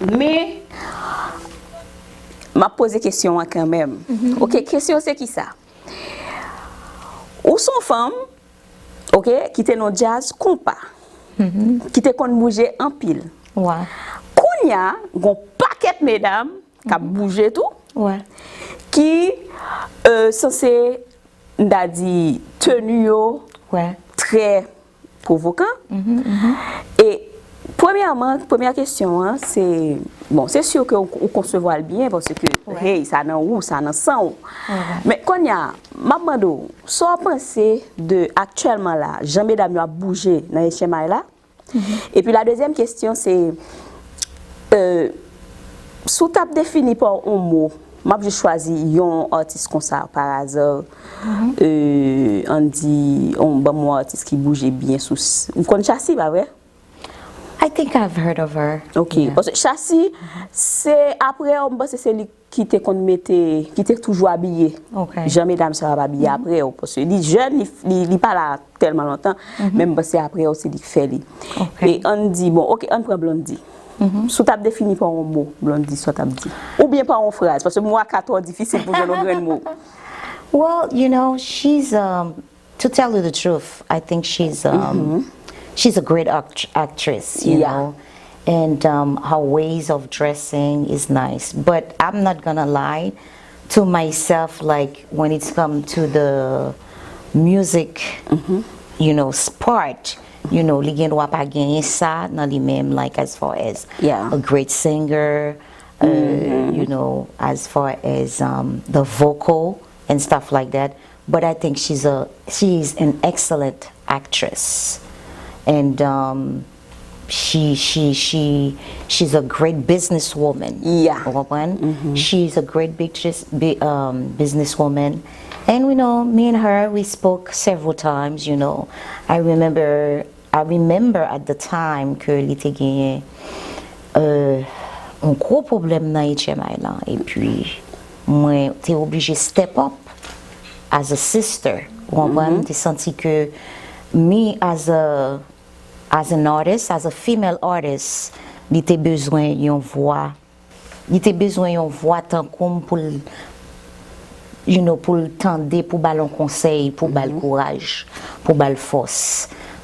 men, m ap poze kesyon an kanmenm. Ok, kesyon se kisa? Ou se yon fanm, ok, ki te nan djaz konpa, ki te konn bouje anpil. Kounye a, gon pakèt medam k ap bouje tou, ki, euh, sanse m ta di, teni yo trè pwovokan. E premyèman, premyè kesyon an, se, bon, se si ke ou, ou konsevwa l byen, paske, hey, sa nan ou, sa nan san w. Men kounye a, m ap mande w, sa w panse de aktyèlman la, jan medam yo ap bouje nan H M I la? Epi la dezyèm kesyon, se, euh, si w t ap defini pa yon mo, m ap jis chwazi yon atis konsa, pa aza, euh, ann di, yon, ban m yon atis ki bouje byen sou s-, ou konn Shassy, pa vre? I think I've heard of her. Ok. Paske Shassy, se apre w, m panse se li ki te konn mete, ki te toujou abiye jan medam sa yo ap abiye apre w. Paske li jèn, li, li, li pa la tèlman lontan, men m panse apre w, se li k fè li. E ann di, bon, ok, ann pran Blondie. Si w t ap defini pa yon mo, Blondie, sa w t ap di? Oubyen pa yon fraz, paske mo a ka twò difisil pou jwenn yon grenn mo. Well, you know, she's um, to tell you the truth, I think she's um, she's a great act- actress, you Yeah. know, and um, her ways of dressing is nice. But I'm not gonna lie to myself, like when it's come to the music, you know, s- part, you know, li gen dwa pa genyen sa nan li menm, like as far as Yeah. a great singer, uh, you know, as far as um, the vocal and stuff like that. But I think she's a she's an excellent actress, and um, she she she she's a great businesswoman. Yeah. Ou konprann? She's a great business, bu- um, businesswoman. And you know, me and her, we spoke several times, you know. I remember I remember at the time ke li te genyen euh, yon gwo pwoblèm nan H M I lan. Epi mwen te oblije step up as a sister. Ou konprann? M te santi ke me as a as an artist, as a female artist, li te bezwen yon vwa. Li te bezwen yon vwa tankou m pou l, you know, pou l tande, pou ba l yon konsèy, pou ba l kouraj, pou ba l fòs.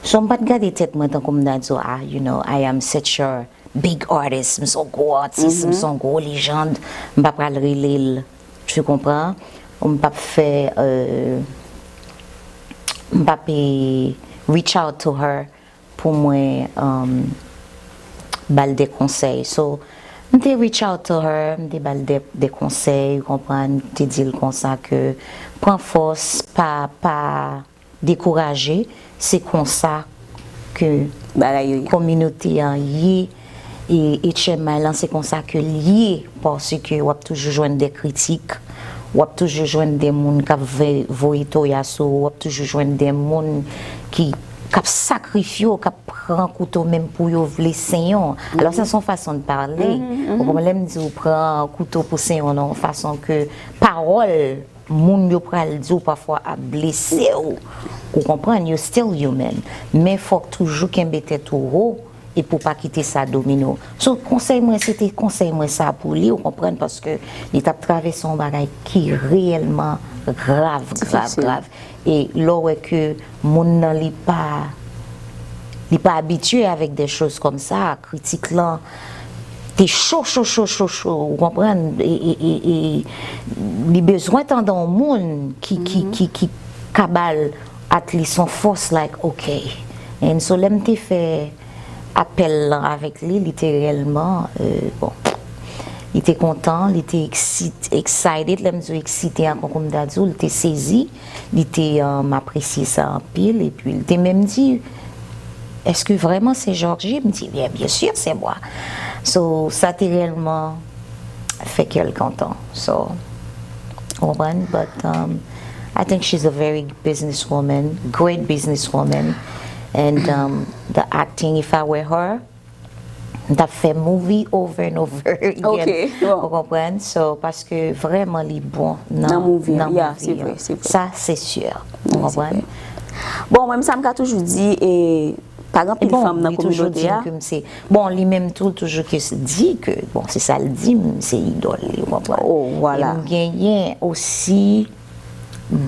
So m pa t gade tèt mwen tankou m ta di w, ah, you know, I am such a big artist, m se yon gwo atis, m se yon gwo lejand, m pa pral rele l, tu comprends? M p ap fè, euh, m p ap eh, reach out to her pou mwen um, ba l de konsèy. So, m te reach out to her, m te ba l de, de konsèy, ou konprann, m te di l konsa ke pran fòs, pa, pa dekouraje, se konsa ke kominote an ye, e H M I lan se konsa ke l ye, paske w ap toujou jwenn de kritik, w ap toujou jwenn de moun k ap ve- voye toya sou ou, w ap toujou jwenn de moun ki k ap sakrifye w, k ap pran kouto menm pou yo vle senyen w. Alò sa se yon fason de pale. Ou konprann lè m di w pran kouto pou senyen w nan yon fason ke pawòl moun yo pral di w pafwa ap blese w. Ou konprann, you're still human. Men fòk toujou kenbe tèt ou wo e pou pa kite sa domine w. So konsèy mwen, se te konsèy mwen sa pou li, ou konprann, paske li t ap travèse yon bagay ki reyèlman grav, grav, grav. E lè w wè ke moun nan li pa li pa abitye avèk de choz kòmsa, kritik lan te cho, cho, cho, cho, cho, ou konprann? E, e, e, e li bezwen tande yon moun ki, ki, ki, ki ka ba l at least yon fòs, like, ok. And so, lè m te fè apèl lan avèk li, li te reyèlman, euh, bon, li te kontan, li te excit- excited, lè m di w eksite an, kon m ta di w, li te sezi, li te um, apresye sa anpil, epi li te menm di, èske vrèman se Georgie? M di, byen, byen si se mwen. So, sa te reyèlman fè kè l kontan. So, ou konprann? But um, I think she's a very businesswoman, great businesswoman. And um, the acting, if I were her, m t ap fè movie over and over again. Ou konprann? So, paske vrèman li bon nan, nan movie an. Sa, se si. Ou konprann? Bon, mwen, sa m ka toujou di, e pa gen anpil fanm nan kominote a. Bon, li menm tou, toujou ke s- di ke, bon, se sa l di m, se idòl li, ou konprann? E m genyen osi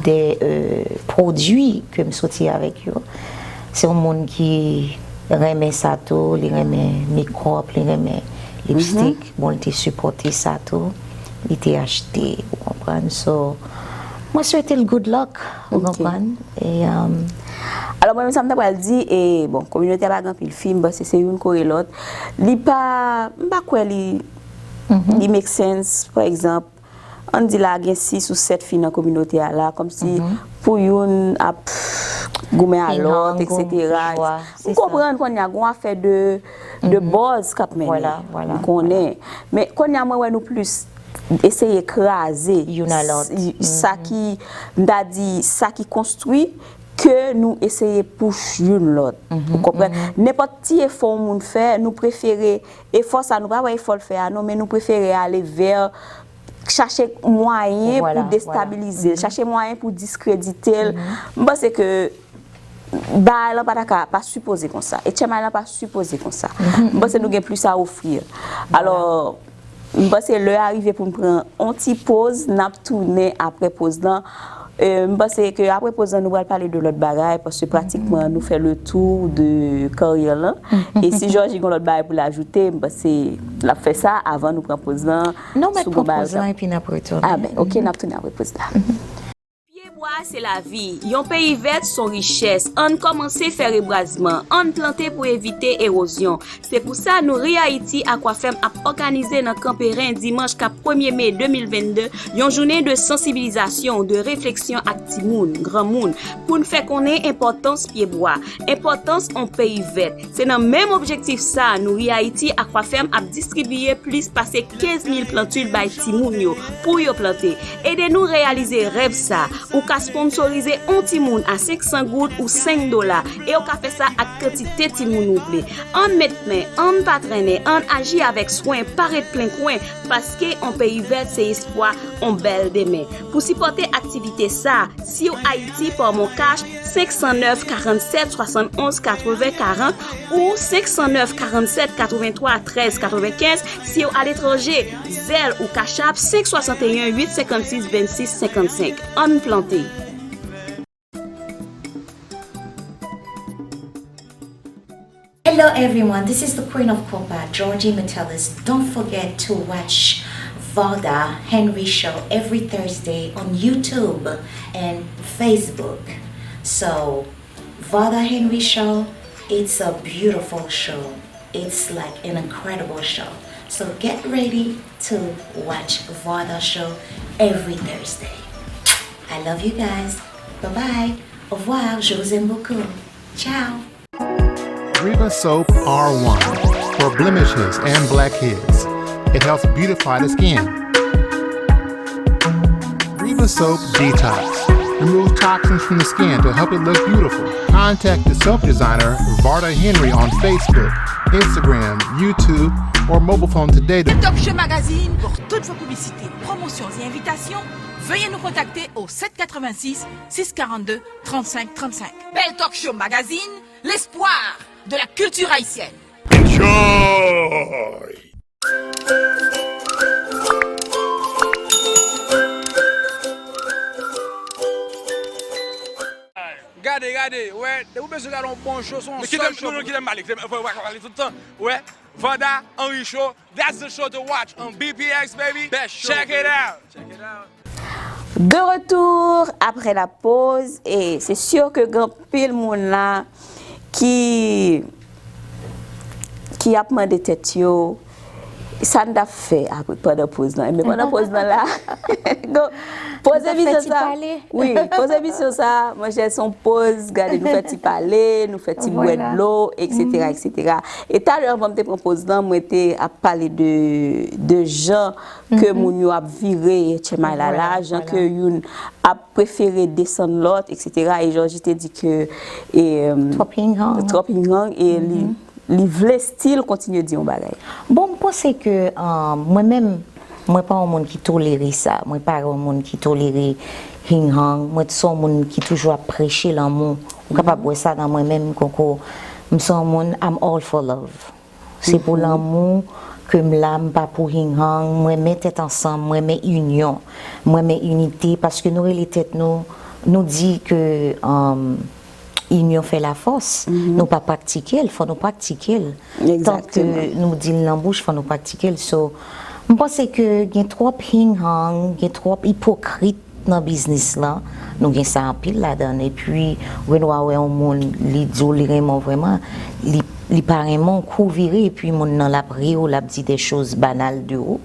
de euh, pwodui ke m soti avèk yo. Se yon moun ki renmen sa tou, li renmen makeup, li renmen lipstick. Bon, li te sipòte sa tou. Li te achte, ou konprann? So, Mwen swete l good luck, ou konprann? E, um, Alò, mwen menm, sa m ta pral di, e, bon, kominote a pa gen anpil fi, m panse se youn kore lòt. Li pa, m pa kwè li, li make sense, pa egzanp, ann di la gen sis ou sèt fi nan kominote a la, kòmsi pou youn ap goumen a lòt, et cetera. M konprann kounye a, gon afè de, de buzz k ap mennen. M konnen. Men kounye a, mwen wè nou plis eseye kraze youn a lòt. Sa ki, m ta di, sa ki konstwi, ke nou eseye push youn lòt. Ou konprann? Nenpòt ti efò yon moun fè, nou prefere efò sa, nou pa wè efò l fè a non, men nou prefere ale vè chache mwayen pou destabilize l, chache mwayen pou diskredite l. M panse ke bagay lan pa ta ka, pa sipoze konsa. Etchèmay lan pa sipoze konsa. M panse nou gen plis a ofri. Alò, m panse lè a rive pou n pran yon ti poz, n ap tounen apre poz lan. E, m panse ke apre poz lan, nou pral pale de lòt bagay, paske pratikman nou fè le tour de karyè lan. E si Georgie gen lòt bagay pou l ajoute, m panse l ap fè sa avan nou pran poz lan. Non, mèt pran poz lan epi n ap retounen. A ben, ok, n ap tounen apre poz la. Pyebwa se lavi, yon peyi vèt s on richès, ann kòmanse fè rebwazman, ann plante pou evite ewozyon. Se pou sa nou Re Ayiti Aquafem ap òganize nan Kanperen dimanch k ap premye me de mil vennde yon jounen de sansibilizasyon, de refleksyon ak timoun, granmoun, pou n fè konnen enpòtans pyebwa, enpòtans on peyi vèt. Se nan menm objektif sa nou Re Ayiti Aquafem ap distribiye plis pase kenz mil plantil bay timoun yo pou yo plante. Ede nou reyalize rèv sa. Ou ka sponsorize on timoun a senk san goud ou senk dola, e ou ka fè sa ak kantite timoun ou vle. Ann met men, ann pa trennen, ann aji avèk swen, pa ret plen kwen, paske on peyi vèt se espwa on bèl demen. Pou sipòte aktivite sa, si w Ayiti, pa MonCash, senk san nèf, karannsèt, swasannonz, katreven, karant ou senk san nèf, karannsèt, katrevenntwa, trèz, katrevenkenz, si w aletranje, Zelle ou Cash App, senk swasanteyen, uit senkannsis, vennsis senkannsenk. Ann plante. Hello everyone, this is the Queen of Compa, Georgie Metellus. Don't forget to watch Varda Henry Show every Thursday on YouTube and Facebook. So, Varda Henry Show, it's a beautiful show. It's like an incredible show. So get ready to watch Varda Show every Thursday. I love you guys. Bye bye. Au revoir. Je vous aime beaucoup. Ciao. Riva Soap R one for blemishes and blackheads. It helps beautify the skin. Riva Soap Detox. Remove toxins from the skin to help it look beautiful. Contact the soap designer, Varda Henry, on Facebook, Instagram, YouTube, or mobile phone today to Bell Talk Show Magazine, pour toutes vos publicités, promotions et invitations, veuillez nous contacter au sept quatre-vingt-six, six quarante-deux, trente-cinq trente-cinq. Bell Talk Show Magazine, l'espoir de la culture haïtienne. Enjoy! Gade, gade, wè, depi w bezwen gade yon bon show, se yon sèl show. Non, non, kite m pale, kite m pale tout tan. Wè, Vanda Henry Show, that's the show to watch on B P X, baby. Best show, baby. Check it out. Check it out. De retour après la pause, e se si ke gen anpil moun la ki, ki ap mande tèt yo, sa n t ap fè apre, pandan poz lan. Ebyen, pandan poz lan la, go, poz emisyon sa. Wi, poz emisyon sa, monchè, se yon poz, gade, nou fè ti pale, nou fè ti bwè dlo, et cetera, et cetera. E talè, anvan m te pran poz lan, mwen te ap pale de, de jan ke moun yo ap vire tchèmay la la, jan ke youn ap prefere desann lòt, et cetera. E Georgie te di ke, e, twòp hinghang, e li, li vle still kontinye di yon bagay. Bon, m panse ke, e, mwen menm, mwen pa yon moun ki tolere sa. Mwen pa yon moun ki tolere hinghang. Mwen se yon moun ki toujou ap preche lanmou. Ou kapab wè sa nan mwen menm, konko. M se yon moun, I'm all for love. Se pou lanmou ke m la, m pa pou hinghang, m renmen tèt ansanm, m renmen inyon, m renmen inite, paske nou rele tèt nou, nou di ke, um, inyon fè lafòs. Nou pa praktike l, fò nou praktike l. Tanke nou di l nan bouch, fò nou praktike l. So, m panse ke gen twòp hinghang, gen twòp ipokrit Nan biznis lan, nou gen sa anpil ladan. Epi, Renoir wè yon moun, li di w li renmen w vrèman, li, li pa renmen w, kou vire, epi moun nan l ap ri w, l ap di de choz banal de ou.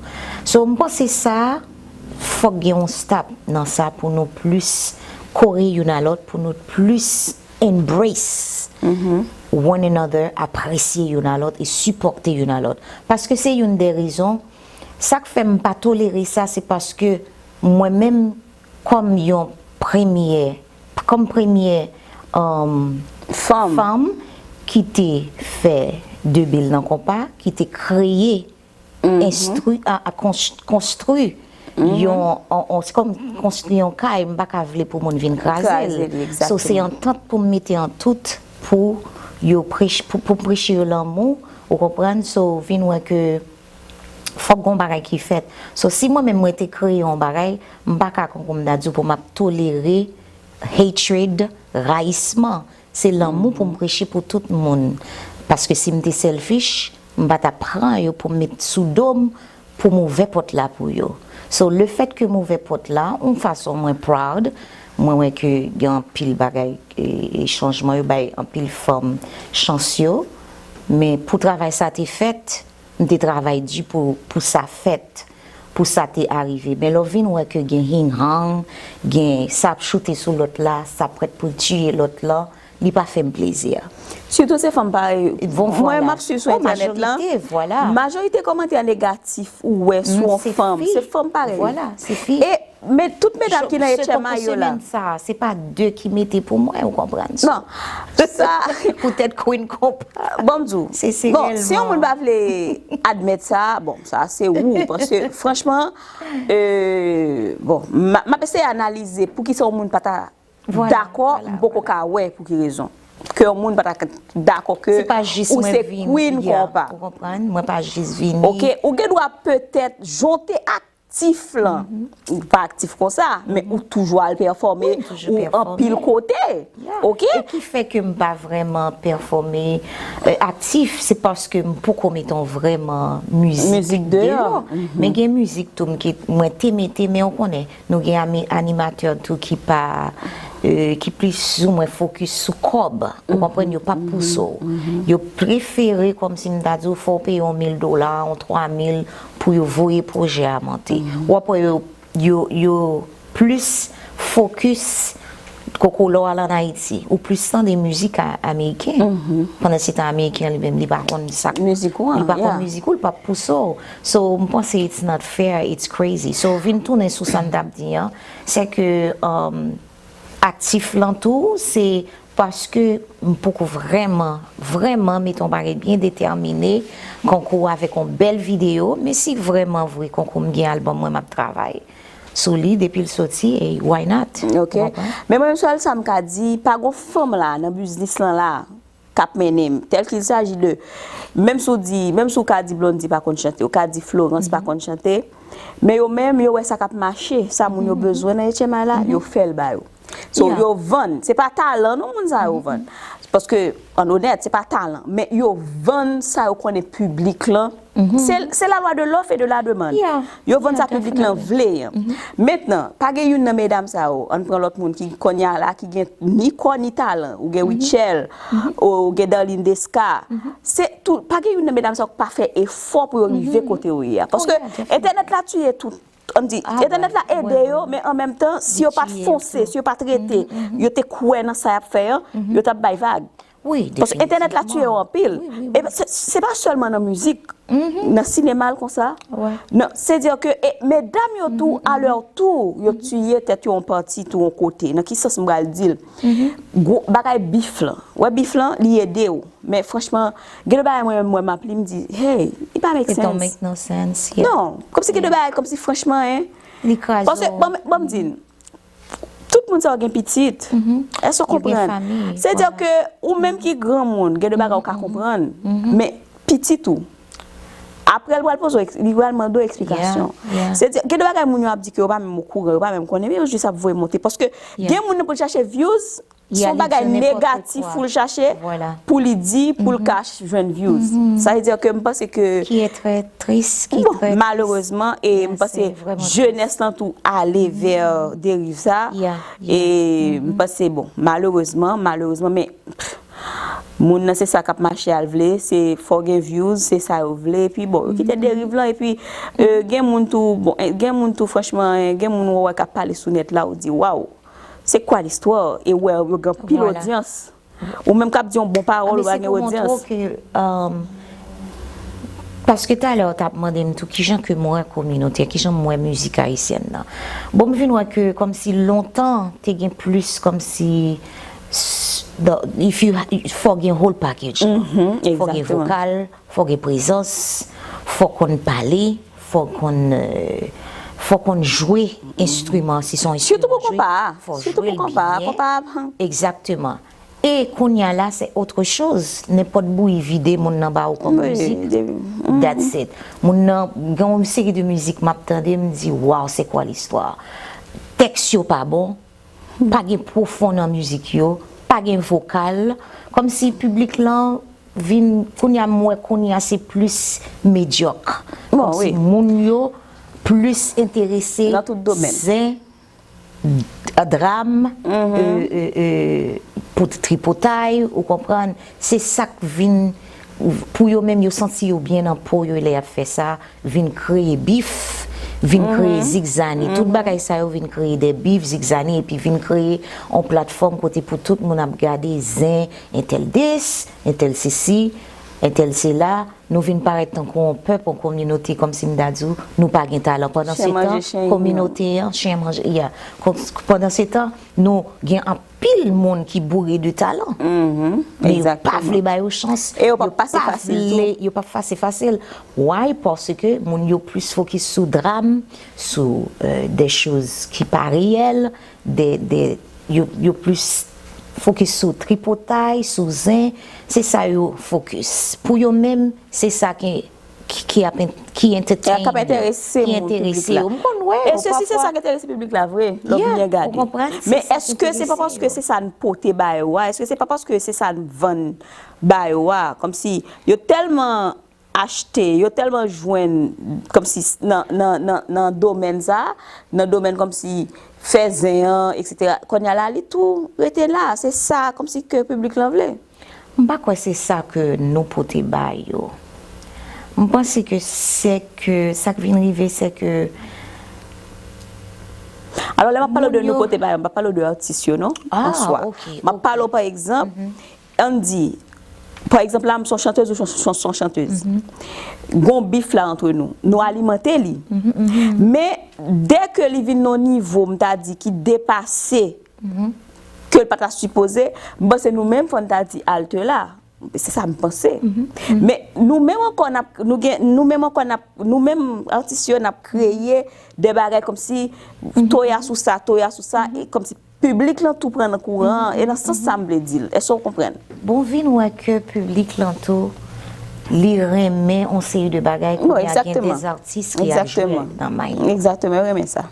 So, m panse sa, fòk gen yon stop nan sa pou nou plis kore youn a lòt, pou nou plis embrace one another, apresye youn a lòt e sipòte youn a lòt. Paske se youn de rezon, sa k fè m pa tolere sa, se paske mwen menm, kòm yon premyè, kòm premyè, um, fanm ki te fè de bil nan konpa, ki te kreye, enstwi-, a, a, konst-, konstwi yon, on, on, se kòm konstwi yon kay, m pa ka vle pou moun vin kraze l. So, se antant pou m mete an tout pou yo preche, pou, pou m preche yo lanmou, ou konprann? So, vin wè ke fòk gon bagay ki fèt. So, si mwen menm mwen te kreye yon bagay, m pa ka konkou m ta di w pou m ap tolere hatred, rayisman. Se lanmou pou m preche pou tout moun. Paske si m te selfish, m pa t ap pran yo pou m met sou do m pou m ouvè pòt la pou yo. So, le fèt ke m ouvè pòt la, yon fason mwen proud, mwen wè ke gen anpil bagay, e, e chanjman yo bay anpil fanm chans yo, men pou travay sa te fèt, m te travay di pou, pou sa fèt, pou sa te arive. Men lè w vin wè ke gen hinghang, gen sa ap choute sou lòt la, sa prèt pou l tiye lòt la, li pa fè m plezi. Sitou se fanm parèy. Bon, mwen, vwala. M ap swiv sou entènèt lan. Majorite, vwala. Majorite kòmantè negatif ou wè sou yon fanm, se fanm parèy. Vwala, se fi. E, men tout medam ki nan H M I yo la. Se pa de ki mete pou mwen, ou konprann? Non. Sa. Poutèt Queen Compa. Bon, m di w. Se, se bon, si yon moun pa vle admèt sa, bon, sa se ou. Paske, franchman, euh, bon, m, m ap eseye analize poukisa yon moun pa ta dakò, m poko ka wè pou ki rezon. Ke yon moun pa ta dakò ke ou se Queen Compa. Ou konprann? Mwen pa jis vini. Ok, ou gen dwa petèt jan w te aktif lan. Ou pa aktif konsa, men ou toujou al pèfòme, ou anpil kote. Ok? E ki fè ke m pa vrèman pèfòme, euh, aktif, se paske m poko mete yon vrèman mizik deyò. Men gen mizik tou m ki, mwen te mete, men ou konnen, nou gen ami-, animatè tou ki pa, euh, ki plis ou mwen fokis sou kòb. Ou konprann, yo p ap pouse w. Yo prefere, kòmsi m ta di w, fò w peye yon mil dola, yon twa mil pou yo voye pwojè a monte. W ap wè yo, yo, yo plis fokis, koko lè w al ann Ayiti, ou plis tande mizik a-, ameriken. Pandan se tan ameriken an li menm, li pa konn sa k-, li pa konn mizik ou, li p ap pouse w. So, m panse it's not fair, it's crazy. So, vin tounen sou sa n t ap di an, se ke, um, aktif lan tou, se paske m poko vrèman, vrèman mete yon bagay byen detèmine, konkou avèk yon bèl videyo, men si vrèman vre konkou m gen albòm mwen m ap travay sou li depi l soti, e why not? Ok. Ou konprann? Men mwen menm sèl sa m ka di, pa gon fanm la nan biznis lan la k ap mennen m. Tel qu'il s'agit de, menm si w di, menm si w ka di Blondy pa konn chante, ou ka di Florence pa konn chante, men yo menm, yo wè sa k ap mache, sa moun yo bezwen nan H M I la, yo fè l ba yo. So, yo vann. Se pa talan non moun sa yo vann. Paske, an onèt, se pa talan. Men yo vann sa yo konnen piblik lan. Se, se la lwa de l'offre et de la demande. Yo vann sa piblik lan vle an. Mentnan, pa gen youn nan medam sa yo, ann pran lòt moun ki kounye a la, ki gen ni kò ni talan. Ou gen Rutshelle, ou gen Darline Desca. Se tou, pa gen youn nan medam sa yo ki pa fè efò pou yo rive kote yo ye a. Paske entènèt la tiye tout. Ann di, entènèt la ede yo, men an menm tan, si yo pa t fonse, si yo pa t rete, yo te kwè nan sa y ap fè an, yo t ap bay vag. Paske entènèt la tiye yo anpil. E se, se pa sèlman nan mizik, nan sinema l konsa. Non, se di ke, e, medam yo tou, a lè tou, yo tiye tèt yo yon pati tou yon kote. Nan ki sans m pral di l? Gwo, bagay bif lan. Wè bif lan, li ede w. Men franchman, gen de bagay mwen menm, mwen m ap li, m di, hey, it pa make sense. It don't make no sense, yeah. Non, kòmsi gen de bagay, kòmsi franchman, en. Li kraze w. Paske, bon, bon, m di n, tout moun sa yo gen pitit. Èske w konprann? Yo gen fanmi. Se di ke ou menm ki granmoun, gen de bagay ou ka konprann. Men pitit ou, apre l pral poze w, li pral mande w eksplikasyon. Se di, gen de bagay moun yo ap di ke yo pa menm okouran, yo pa menm konnen, men yo jis ap voye monte. Paske gen moun nan pou l chache views, Se yon bagay negatif pou l chache, pou li di, pou l ka jwenn views. Sa vle di ke m panse ke, ki e trè tris, ki bon, malerezman, e m panse jenès lan tou ale vè deriv sa, e m panse, bon, malerezman, malerezman, men moun nan se sa k ap mache al vle, se fò gen views, se sa yo vle, epi bon, yo kite deriv lan, epi gen moun tou, bon, gen moun tou, franchman, gen moun ou wè k ap pale sou nèt la, ou di, waw, c'est quoi l'histoire? E wè, yo gen anpil odyans. Ou menm k ap di yon bon pawòl, ou pa gen odyans. Paske talè w t ap mande m tou kijan ke m wè kominote, kijan m wè mizik ayisyèn nan. Bon, m vin wè ke kòmsi lontan te gen plis kòmsi if you fò gen whole package. Fò gen vokal, fò gen prezans, fò konn pale, fò konn fò konn jwe enstriman, si se yon enstriman jwe, fò jwe l byen. Egzakteman. E kounye a la, se autre chose. Nenpòt bouyi vide moun nan ba ou kòm mizik. That's it. Moun nan, gen yon seri de mizik m ap tande, m di, waw, c'est quoi l'histoire? Tèks yo pa bon, pa gen pwofon nan mizik yo, pa gen vokal. Kòmsi piblik lan vin, kounye a m wè, kounye a se plis medyòk. Kòmsi moun yo plis enterese zen, dram, pou tripotay, ou konprann? Se sa k vin, pou yo menm, yo santi yo byen nan po yo lè y ap fè sa, vin kreye bif, vin kreye zigzani. Tout bagay sa yo vin kreye de bif, zigzani, epi vin kreye yon platfòm kote pou tout moun ap gade zen, entèl dis, entèl sesi, entèl sela. Nou vin parèt tankou yon pèp, yon kominote, kòmsi m ta di w, nou pa gen talan. Pandan se tan, kominote an, chen manje, ya. Pandan se tan, nou gen anpil moun ki boure de talan. Men yo pa vle ba yo chans. E yo p ap pase fasil tou. Yo p ap pase fasil. Why? Paske moun yo plis fokis sou dram, sou de choz ki pa reyèl, de, de, yo, yo plis fokis sou tripotay, sou zen. Se sa yo fokis. Pou yo menm, se sa ki ki ap ki entertain yo, ki enterese yo. M konn wè yo pafwa. E se si se sa ki enterese piblik la vre, lè w byen gade. Men èske se pa paske se sa n pote ba yo a? Èske se pa paske se sa n vann ba yo a? Kòmsi yo tèlman achte, yo tèlman jwenn, kòmsi nan, nan, nan, nan domèn sa, nan domèn kòmsi fè zen an, etsetera. Kounye a la, li tou rete la. Se sa, kòmsi ke piblik lan vle. M pa kwè se sa ke nou pote ba yo. M panse ke se ke, sa k vin rive, se ke. Alò, lè m ap pale w de nou pote ba yo, m pa pale w de atis yo, non, an swa. M ap pale w, pa egzanp, ann di, pa egzanp, la, m se yon chantèz ou se yon chantèz. Gon bif la antre nou. Nou alimante li. Men, dè ke li vin nan yon nivo, m ta di, ki depase ke l pa ta sipoze, m panse nou menm, fò n ta di halte la. Se sa m panse. Men nou menm ankò, n ap, nou gen, nou menm ankò, n ap, nou menm atis yo, n ap kreye de bagay kòmsi toya sou sa, toya sou sa, e kòmsi piblik lan tou pran nan kouran an, e nan sans sa m vle di l. Èske w konprann? Bon, vin wè ke piblik lan tou, li renmen yon seri de bagay, kounye a gen de atis ki ap jwe nan may yo. Egzakteman, yo renmen sa.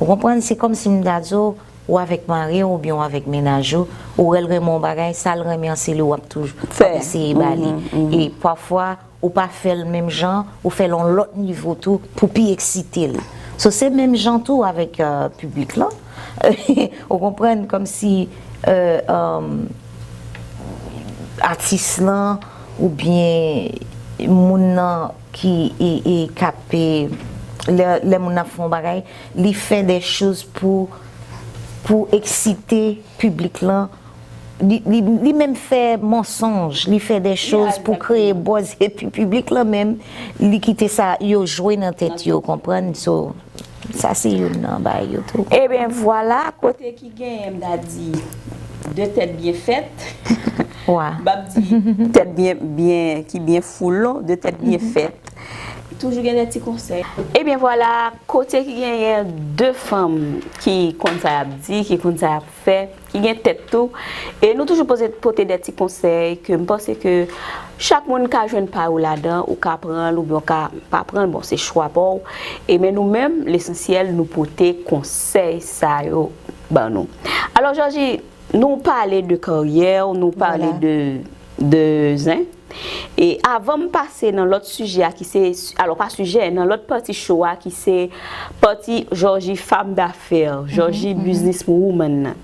Ou konprann? Se kòmsi m ta di w, ou avèk mari w oubyen ou avèk mennaj ou, ou wè l renmen yon bagay, sa l renmen an se li w ap toujou, w ap eseye ba li. E pafwa, ou pa fè l menm jan, ou fè l yon lòt nivo tou pou pi eksite l. So, se menm jan tou avèk piblik lan. Ou konprann? Kòmsi atis lan oubyen moun nan ki e, e, k ap, e, lè, lè moun nan ap fè yon bagay, li fè de choz pou, pou eksite piblik lan. Li, li, li menm fè mansonj, li fè de choz pou kreye buzz, epi piblik lan menm, li kite sa yo jwe nan tèt yo, konprann? So, sa se youn nan bagay yo tou. Ebyen, vwala, kote ki genyen, m ta di, de tèt byen fèt. M ap di tèt byen, byen, ki byen full, de tèt byen fèt. Toujou gen de ti konsèy. Ebyen vwala, kote ki genyen de fanm ki konn sa y ap di, ki konn sa y ap fè, ki gen tèt tou. E nou toujou poze, pote de ti konsèy ke m panse ke chak moun ka jwenn pa yo ladan, ou ka pran l oubyen w ka pa pran l, bon, se chwa pa w. E men nou menm, lesansyèl, nou pote konsèy sa yo ban nou. Alò, Jòji, Nou pale de karyè, nou pale de, de zen. E avan m pase nan lòt sijè a ki se, alò pa sijè, nan lòt pati show a ki se pati Georgie femme d'affaires, Georgie business woman nan.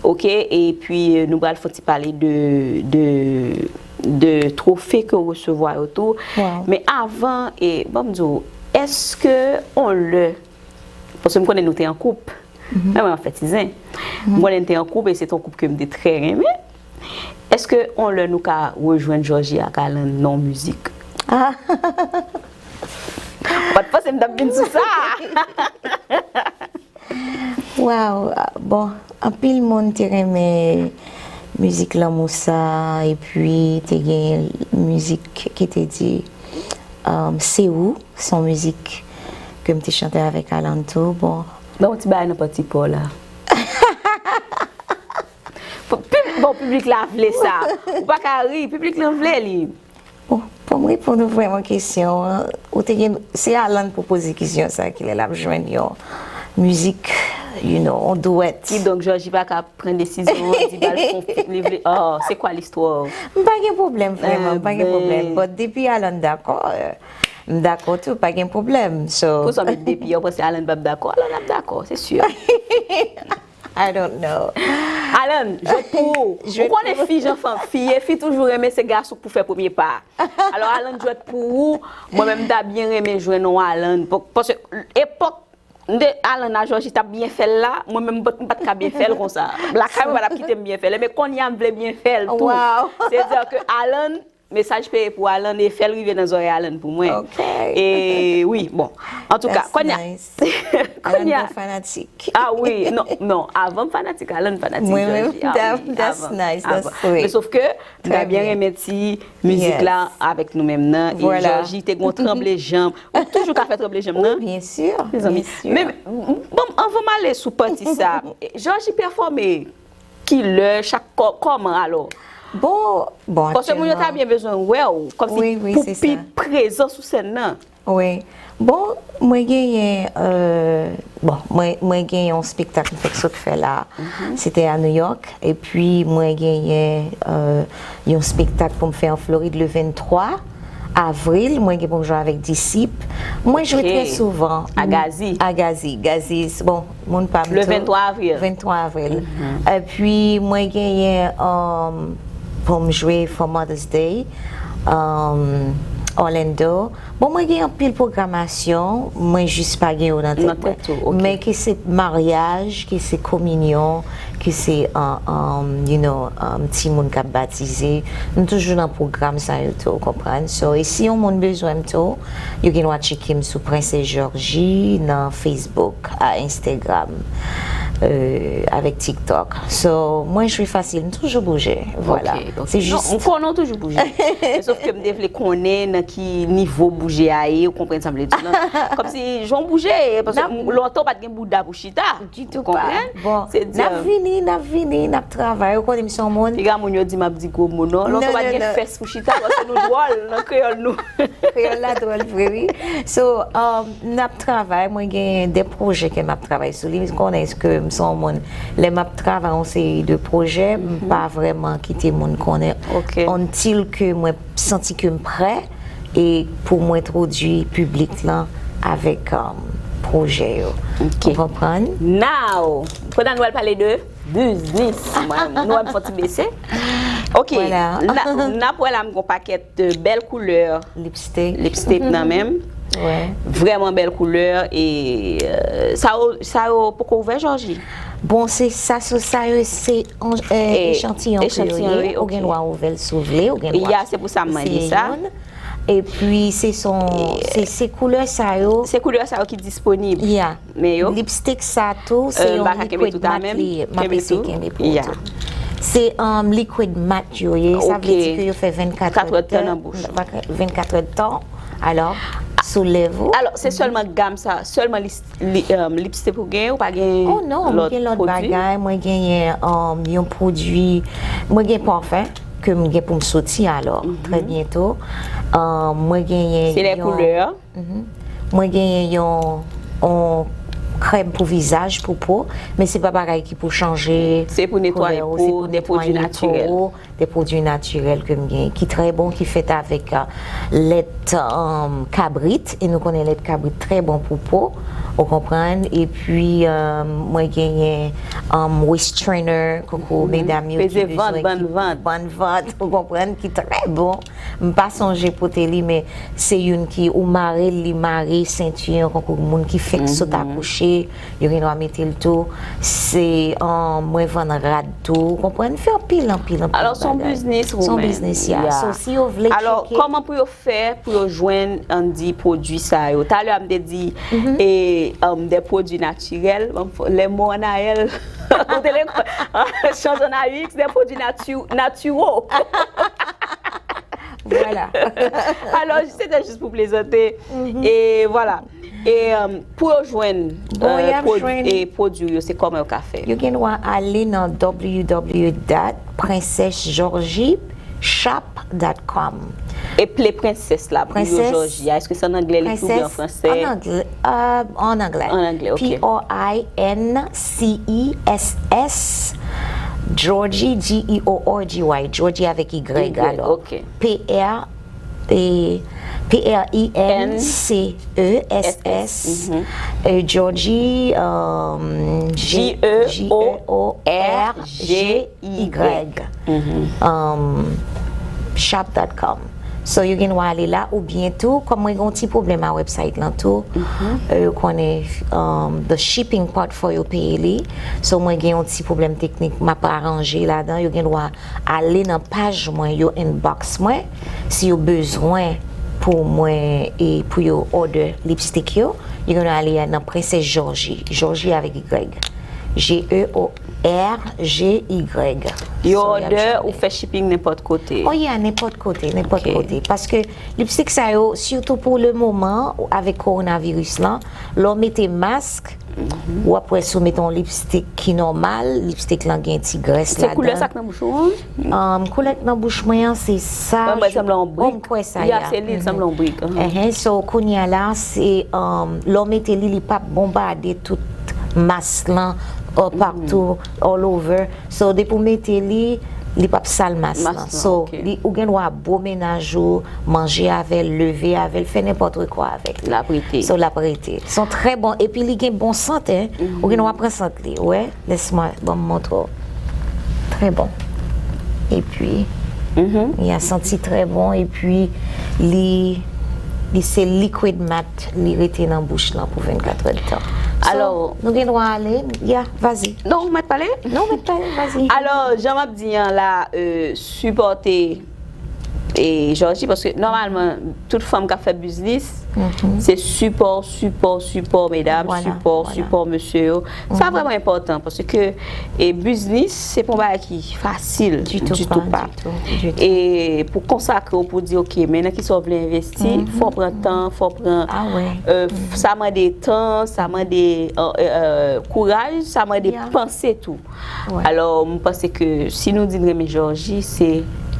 Ok, epi nou pral fon ti pale de, de, de twofe ke w resevwa yo tou. Men avan, e, ban m di w, èske on lè, paske m konnen nou te an koup, mwen, mwen an fè ti zen. M konnen n te an koup e se t on koup ke m te trè renmen. Èske on lè nou ka rejwenn Georgie ak Alan nan mizik? Ou pa t panse m t ap vin sou sa? Wow, bon, anpil moun te renmen mizik lanmou sa, epi te gen mizik ki te di um, Se ou, se yon mizik ke m te chante avèk Alan tou. Bon. Ban yon ti bagay nan pati pa w la. Bon, piblik la vle sa. Ou pa ka ri, piblik lan vle li. Bon, pou m reponn ou vrèman kesyon an, ou te gen, se Alan pou poze kesyon sa ki lè l ap jwenn yon mizik, you know, yon dwèt. Kidonk, Jòji pa ka pran desizyon an, di ba l fon, li vle, oh, se kwa listwa w? M pa gen pwoblèm, vrèman, m pa gen pwoblèm. But depi Alan dakò, m dakò tou, pa gen pwoblèm. So. Pou sa w met depi, ou panse Alan p ap dakò? Alan ap dakò, se si. I don't know. Alan, jwèt pou ou. Ou konnen fi jan fanm fi ye, fi toujou renmen se gason k pou fè premye pa. Alò Alan jwèt pou ou, mwen menm m ta byen renmen jwenn yon Alan. Paske epòk de Alan a Jòji t ap byen fè l la, mwen menm m pa t ka byen fè l konsa. Lakay mwen pa t ap kite m byen fè l. Men kounye a m vle byen fè l tou. Se di ke Alan, mesaj peye pou Alan e fè l rive nan zòrèy Alan pou mwen. E wi, bon. Antouka, kounye a. Kounye a. Alan bon fanatik. Ah wi, non, non, avan m fanatik Alan, m fanatik Jòji. Ah wi, avan. Men sof ke m ta byen renmen ti mizik la avèk nou menm nan. E Jòji te gon tranble janm. Ou toujou ka fè tranble janm nan? Wi, byen si, byen si. Men bon, anvan m ale sou pati sa, Jòji pèfòme kilè, chak kòman alò? Bon, bon, aktyèlman. Paske moun yo ta byen bezwen wè w, kòmsi pou pi prezan sou sèn nan. Wi. Bon, mwen genyen, euh, bon, mwen, mwen gen yon spektak m fèk sot fè la. Se te a New York. Epi mwen genyen euh, yon spektak pou m fè an Florid le venntwa avril. Mwen gen pou m jwe avèk Disip. Mwen jwe trè souvan. A Gazi? A Gazi. Gazi, bon, moun pa m tou. Le venntwa avril. Venntwa avril. Epi mwen genyen um, pou m jwe for Mother's Day um, Orlando. Bon, mwen gen anpil pwogramasyon, mwen jis pa gen yo nan tèt mwen. Men ke se maryaj, ke se kominyon, ke se um, um, you know, um, timoun k ap batize, m toujou nan pwogram sa yo tou, ou konprann? So, e si yon moun bezwen m tou, yo gen dwa tcheke m sou Princess Georgie nan Facebook, a Instagram, euh, avèk TikTok. So, mwen jwe fasil, m toujou bouje. Vwala. Se jis. Non, m konnen w toujou bouje. Men sof ke m te vle konnen nan ki nivo bouje a ye, ou konprann sa m vle di w lan. Kòmsi jan w bouje, paske lontan w pa t gen bouda pou chita. Ditou pa. Bon, n ap vini, n ap vini, n ap travay. Ou konnen m se yon moun. Piga moun yo di m ap di gwo mo non. Lontan w pa t gen fès pou chita, paske nou dwòl nan kreyòl nou. Kreyòl la dwòl vre, wi. So, um, n ap travay, mwen gen de pwojè ke m ap travay sou li. M konnen ke m se yon moun, lè m ap travay yon seri de pwojè, m pa vrèman kite moun konnen until ke mwen santi ke m prè e pou mwen entwodui piblik lan avèk um, pwojè yo. Ou konprann? Now, kounye a nou al pale de biznis. Mwen, nou wè m fè ti bese. Ok, n ap wè la m gon pakèt de bèl koulè lipstick nan men m. Vrèman bèl koulè e euh, sa yo, sa yo poko ouvè, Jòji? Bon, se sa, sa yo se echantiyon ke yo ye. Ou gen dwa ouvè l si w vle, ou gen dwa. Ya, se pou sa m mande sa. Epi se son, se, se koulè sa yo. Se koulè sa yo ki disponib. Ya. Men yo. Lipstick sa tou, se yon liquid matte li ye. M ap eseye kenbe pou ou tou. Se um, liquid matte yo ye. Sa vle di ke yo fè vennkat èdtan. Vennkat èdtan. Alò, sou lèv ou. Alò, se sèlman gam sa, sèlman lipstick ou gen, ou pa gen lòt pwodui? Oh non, mwen gen lòt bagay. Mwen genyen um, yon pwodui, mwen gen pafen ke m gen pou m soti alò, trè byento. Um, mwen genyen yon... Se lè koulè a? Mwen genyen yon, yon krèm pou vizaj, pou po, men se pa bagay ki pou chanje Se pou netwaye koulè w, se po, pou de pwodui netwaye natirèl. Po, de pwodui natirèl ke m gen, ki trè bon, ki fèt avèk euh, lèt um, kabrit, e nou konnen lèt kabrit trè bon pou po, ou konprann, epi um, mwen genyen um, waist trainer, koukou medam yo ki Peze vant, bezwen bann ki vant. Bann vant, ou konprann, ki trè bon. M pa sonje pote li, men se youn ki ou mare l, li mare senti an, koukou moun ki fèk sot akouche, yo gen dwa mete l tou. Se an mwen vann rad tou, ou konprann, fè anpil anpil anpil Alò, se yon bagay. biznis Se yon woman. Biznis ya. So, si yo vle Alò, tcheke kòman pou yo fè pou yo jwenn, ann di, pwodui sa yo? Talè a m te di e, um, de pwodui natirèl, lè mo anayèl, ou te lekòl, chanson Ayix, de pwodui natu, natiro. Vwala. Alò, se te jis pou plezante. E vwala. E um, pou yo jwenn Bon, euh, y ap pwod- jwenn- e pwodui yo, se kòman yo ka fè? Yo gen dwa ale nan w w w dot princess georgie shop dot com. E ple prensès la pou yo Princess- Jòji a, èske se an anglè li ekri oubyen an Princess, fransè? An anglè, euh, an anglè. An anglè, ok. P R I N C E S S, Georgie, G E O R G Y, Georgie avèk Y, Y, alò. ok. P R, e, P R I N C E S S, e, Georgie, um, G E O R G Y, um, shop dot com. So, yo gen dwa ale la, oubyen tou, kòm mwen gen yon ti pwoblèm a website lan tou, e, yo konnen um, the shipping part for yo peye li. So, mwen gen yon ti pwoblèm teknik, m ap aranje ladan. Yo gen dwa ale nan paj mwen, yo inbox mwen, si yo bezwen pou mwen e pou yo order lipstick yo, yo gen dwa ale nan Princess Georgie, Georgie avèk Y. G E O R G Y. Yo So, y ap order jwenn ou li. Fè shipping nenpòt kote. Oh yeah, nenpòt kote, nenpòt Ok. Kote. Paske lipstik sa yo, sitou pou le moman, avèk kowonaviris lan, lè w mete mask, w ap wè si w mete yon lipstik ki nòmal, lipstik lan gen ti grès Se koulè ladan. Sa k nan bouch ou an? Um, koulè k nan bouch mwen an, se sa. Mwen, mwen sanble yon Oh, brik. m kwè sa, Ya, ya. Se li, l sanble yon brik. Ahan. Ehen, so, kounye a la, se, um, lè w mete li, li p ap bonbade tout mas lan, uh, partou, all over. So, depi w mete li, li p ap sal mas Mas lan. lan, So, ok. Li, ou gen dwa bo mennaj ou, manje avè l, leve avè l, fè nenpòt kwa avèk li. L ap rete. So, l ap rete. Se yon trè bon, epi li gen bon sant, hein. Ou gen dwa pran sant li, wè. Lès mwen, ban m montre w. Trè bon. Epi, li a santi trè bon, epi li, li se liquid matte, li rete nan bouch lan pou vennkat èdtan. So, Alò, nou gen dwa ale, ya, vas-y. Non, ou mèt pale? Non, mèt pale, vas-y. Alò, jan m ap di an la, euh, sipòte e Jòji, paske nòmalman, tout fanm k ap fè biznis, se sipò, sipò, sipò medam, Vwala, sipò, vwala. Sipò mesye yo. Sa vrèman enpòtan, paske e biznis, se pa yon bagay ki fasil, Ditou ditou pa, pa. ditou, ditou. E pou konsakre w, pou di, ok, men nan kisa w vle envesti, fò w pran tan, fò w pran, Ah wè. euh, sa mande tan, sa mande, euh, euh, kouraj, sa mande Yeah. Panse tou. Wè. Alò, m panse ke si nou di n renmen Jòji, se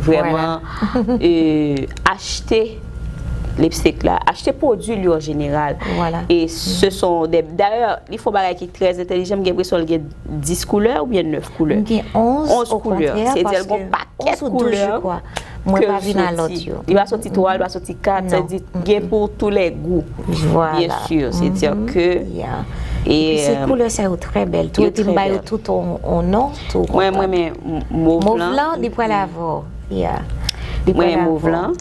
vrèman euh, achte lipstik la, achte pwodui l yo an jeneral. Vwala. E se son de, dayè, li fè yon bagay ki trè entèlijan, m gen enpresyon l gen dis koulè oubyen nèf koulè. M gen onz, Onz o koulè. kontrè, Se di l paske gon pakèt onz ou douz, koulè je crois. Mwen ke pa l vin a lòt soti. Yo. Li pa soti twa, li pa soti kat, sa Non. di gen pou tous les goûts. Vwala. Bien sûr, c'est-à-dire que Ya. e, Epi se euh, koulè sa yo trè bèl. Tou yo epi m trè ba yo bèl. Tout on, on non. Tou Mwen, mwen, men mov Mov lan. Lan, li pral avè w. Ya. Li Mwen, pral mov avè w. Lan.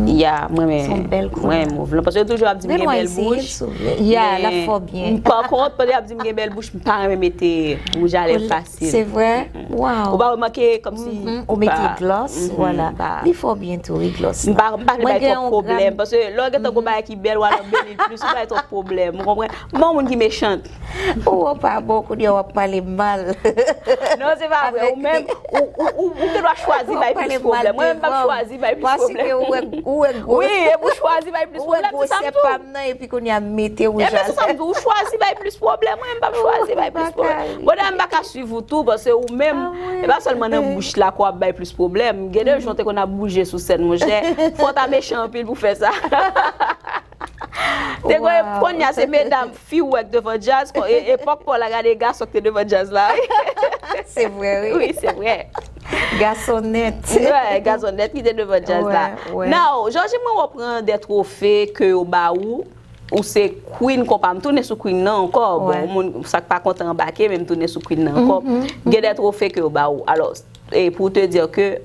Ya, mwen, men Se yon bèl koulè. Mwen, mov lan. Paske yo toujou ap di m Men gen nou bèl eseye l bouch. sou. Ya, l ap Men, fò byen. Pa kont, pandan y ap di m gen bèl bouch, m pa renmen mete wouj a lèv fasil. Se vre? Wow. Ou pa remake kòmsi Mhm. Ou mete pa- gloss, Mhm, vwala. pa- Li fò byen tou, wi, gloss M la. pa, m pa vle Mwen bay gen twòp yon pwoblèm, gram- paske lè w gen tan gon bagay ki bèl, w al anbeli l plis, ou bay twòp pwoblèm, ou konprann? M pa yon moun ki mechan. Ou pa bon, kounye a w ap pale mal. Non, se pa vre, ou menm, ou, ou, ou, ou te dwa chwazi bay plis pwoblèm. Mwen menm, m p ap chwazi bay plis pwoblèm. Paske ou wè, ou wè gwo. Wi, e pou chwazi bay plis Ou wè pwoblèm, se sa m gwosè di w. Pa m nan, epi kounye a m mete wouj E men a se sa m di w, ou chwazi bay plis pwoblèm, mwen menm m p ap chwazi bay plis pwoblèm. Bon, dayè m pa ka swiv ou tou, paske ou menm, e pa sèlman nan bouch la ke w ap bay plis pwoblèm. Gen de jou te konn ap bouje sou sèn, monchè. Fò w ta mechan anpil pou fè sa. Te gen kounye a se medam fi ou wè k devan djaz, epòk pa w la gade gason k te devan djaz la wi. Se vre wi. Wi, se vre. Gason nèt. Wi, gason nèt ki te devan djaz la. Now, Jòji, mwen wè w pran de twofe ke yo ba ou. Ou se Queen konpa. M tounen sou Queen nan ankò. Bon, moun sa k pa kontan anbake, men m tounen sou Queen nan ankò. Gen de twofe ke yo ba ou. Alò, e pou te di ke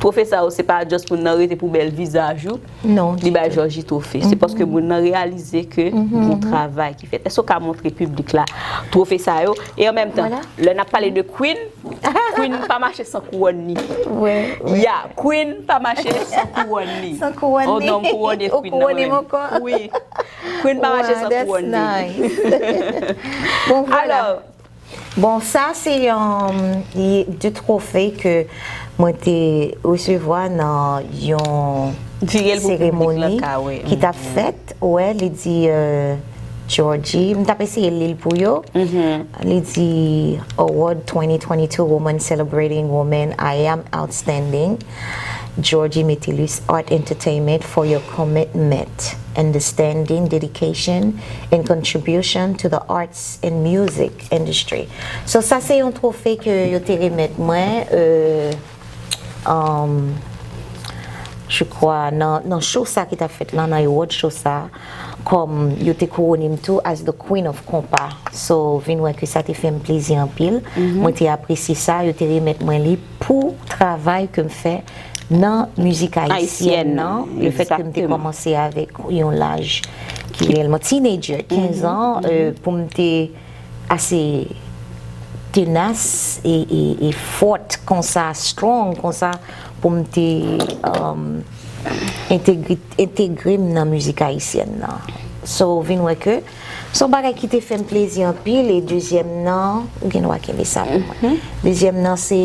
twofe sa yo se pa just moun nan rete pou bèl vizaj ou. Non. Li bay Jòji twofe. Se paske moun nan reyalize ke gon travay ki fèt. Èske w ka montre piblik la twofe sa yo? E an menm tan, lè n ap pale de Queen, Queen pa mache san kouwòn li. Ya, Queen pa mache san kouwòn li. San kouwòn li. On nonm kouwone Queen nan menm. Wi. Queen pa mache san kouwòn li. Bon, vwala. Bon, sa se yon de twofe ke mwen te resevwa nan yon seremoni ki t ap fèt. Wè, li di Georgie, m t ap eseye li l pou yo. Li di, Award twenty twenty-two Woman Celebrating Woman, I am outstanding. Georgie Metellus Art Entertainment for your commitment, understanding, dedication, and contribution to the arts and music industry. So, sa se yon twofe ke yo te remèt mwen, euh, um, je crois, nan, nan show sa ki t ap fèt la, nan award show sa, kòm yo te kouwone m tou as the Queen of Konpa. So, vin wè ke sa te fè m plezi anpil. Mwen te apresye sa, yo te remèt mwen li pou travay ke m fè nan mizik ayisyèn nan, le fèt ke m te kòmanse avèk yon laj ki reyèlman teenager, kenz an, euh, pou m te ase tenas e, e, e fòt konsa, strong konsa, pou m te, um, entegre, entegre m nan mizik ayisyèn nan. So, vin wè ke se yon bagay ki te fè m plezi anpil, e dezyèm nan, ou gen dwa kenbe sa pou mwen. Dezyèm nan, se,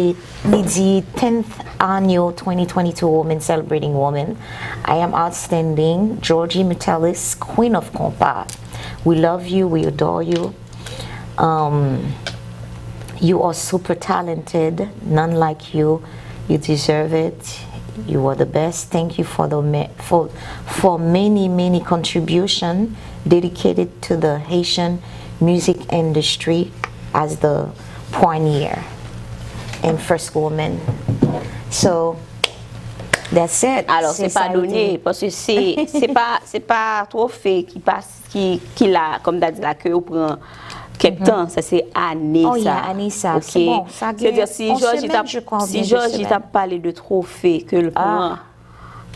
li di, tenth Annual twenty twenty-two Women Celebrating Women. I am outstanding, Georgie Metellus, Queen of Konpa. We love you, we adore you. Um, you are super talented, none like you. You deserve it. You are the best. Thank you for the ma- for for many many contribution dedicated to the Haitian music industry as the pioneer and first woman. So that's it. Alò, se pa done, paske se, se pa, se pa twofe ki pa, ki, ki la, kòm ta di la, ke yo pran kèk tan, sa se ane sa. Ane sa. Se bon, sa gen yon semèn, je crois, si Jòji t ap pale de twofe ke l pran,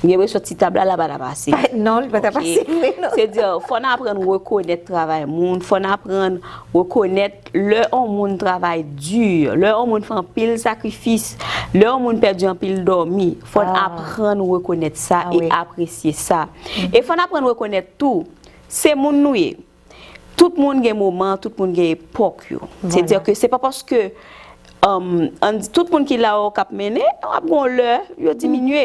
m gen enpresyon ti tab la, la pa ta pase. Non, li pa ta pase vre, non. Se di, fò n aprann rekonèt travay moun, fò n aprann rekonèt lè yon moun travay di, lè yon moun fè anpil sakrifis, lè yon moun pèdi anpil dòmi, fò n aprann rekonèt sa e apresye sa. E fò n aprann rekonèt tou, se moun nou ye. Tout moun gen moman, tout moun gen epòk yo. Se di ke se pa paske, um, ann di tout moun ki la yo k ap mennen, yo ap gen yon lè, yo diminye.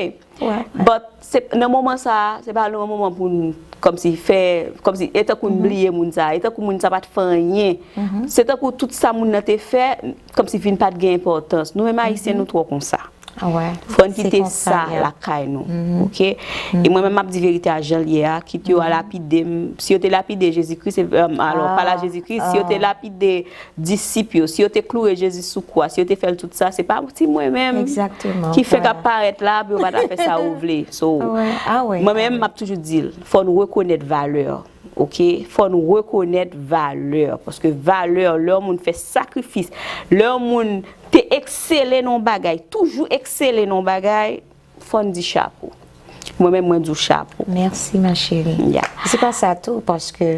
But se, nan moman sa, se pa yon moman pou n kòmsi fè, kòmsi, e tankou n bliye moun sa, e tankou moun sa pa t fè anyen. Se tankou tout sa moun nan te fè, kòmsi vin pa t gen enpòtans. Nou menm Ayisyen, nou twò konsa. Fò n kite sa lakay nou, oke? E mwen menm, m ap di verite a jan l ye a, kit yo a lapide m, si yo te lapide Jezikri, se, um, alò, pa la Jezikri, si yo te lapide disip yo, si yo te kloure Jezi sou kwa, si yo te fè l tout sa, se pa ti mwen menm ki fenk ap parèt la, pou yo pa ta fè sa ou vle. So, mwen menm, m ap toujou di l, fò n rekonèt valè. Oke? Fò n rekonèt valè. Paske valè, lè yon moun fè sakrifis, lè yon moun te eksele nan yon bagay, toujou eksele nan yon bagay, fò n di chapo. Mwen menm, mwen di w chapo. Mèsi, ma chérie. Se pa sa tou, paske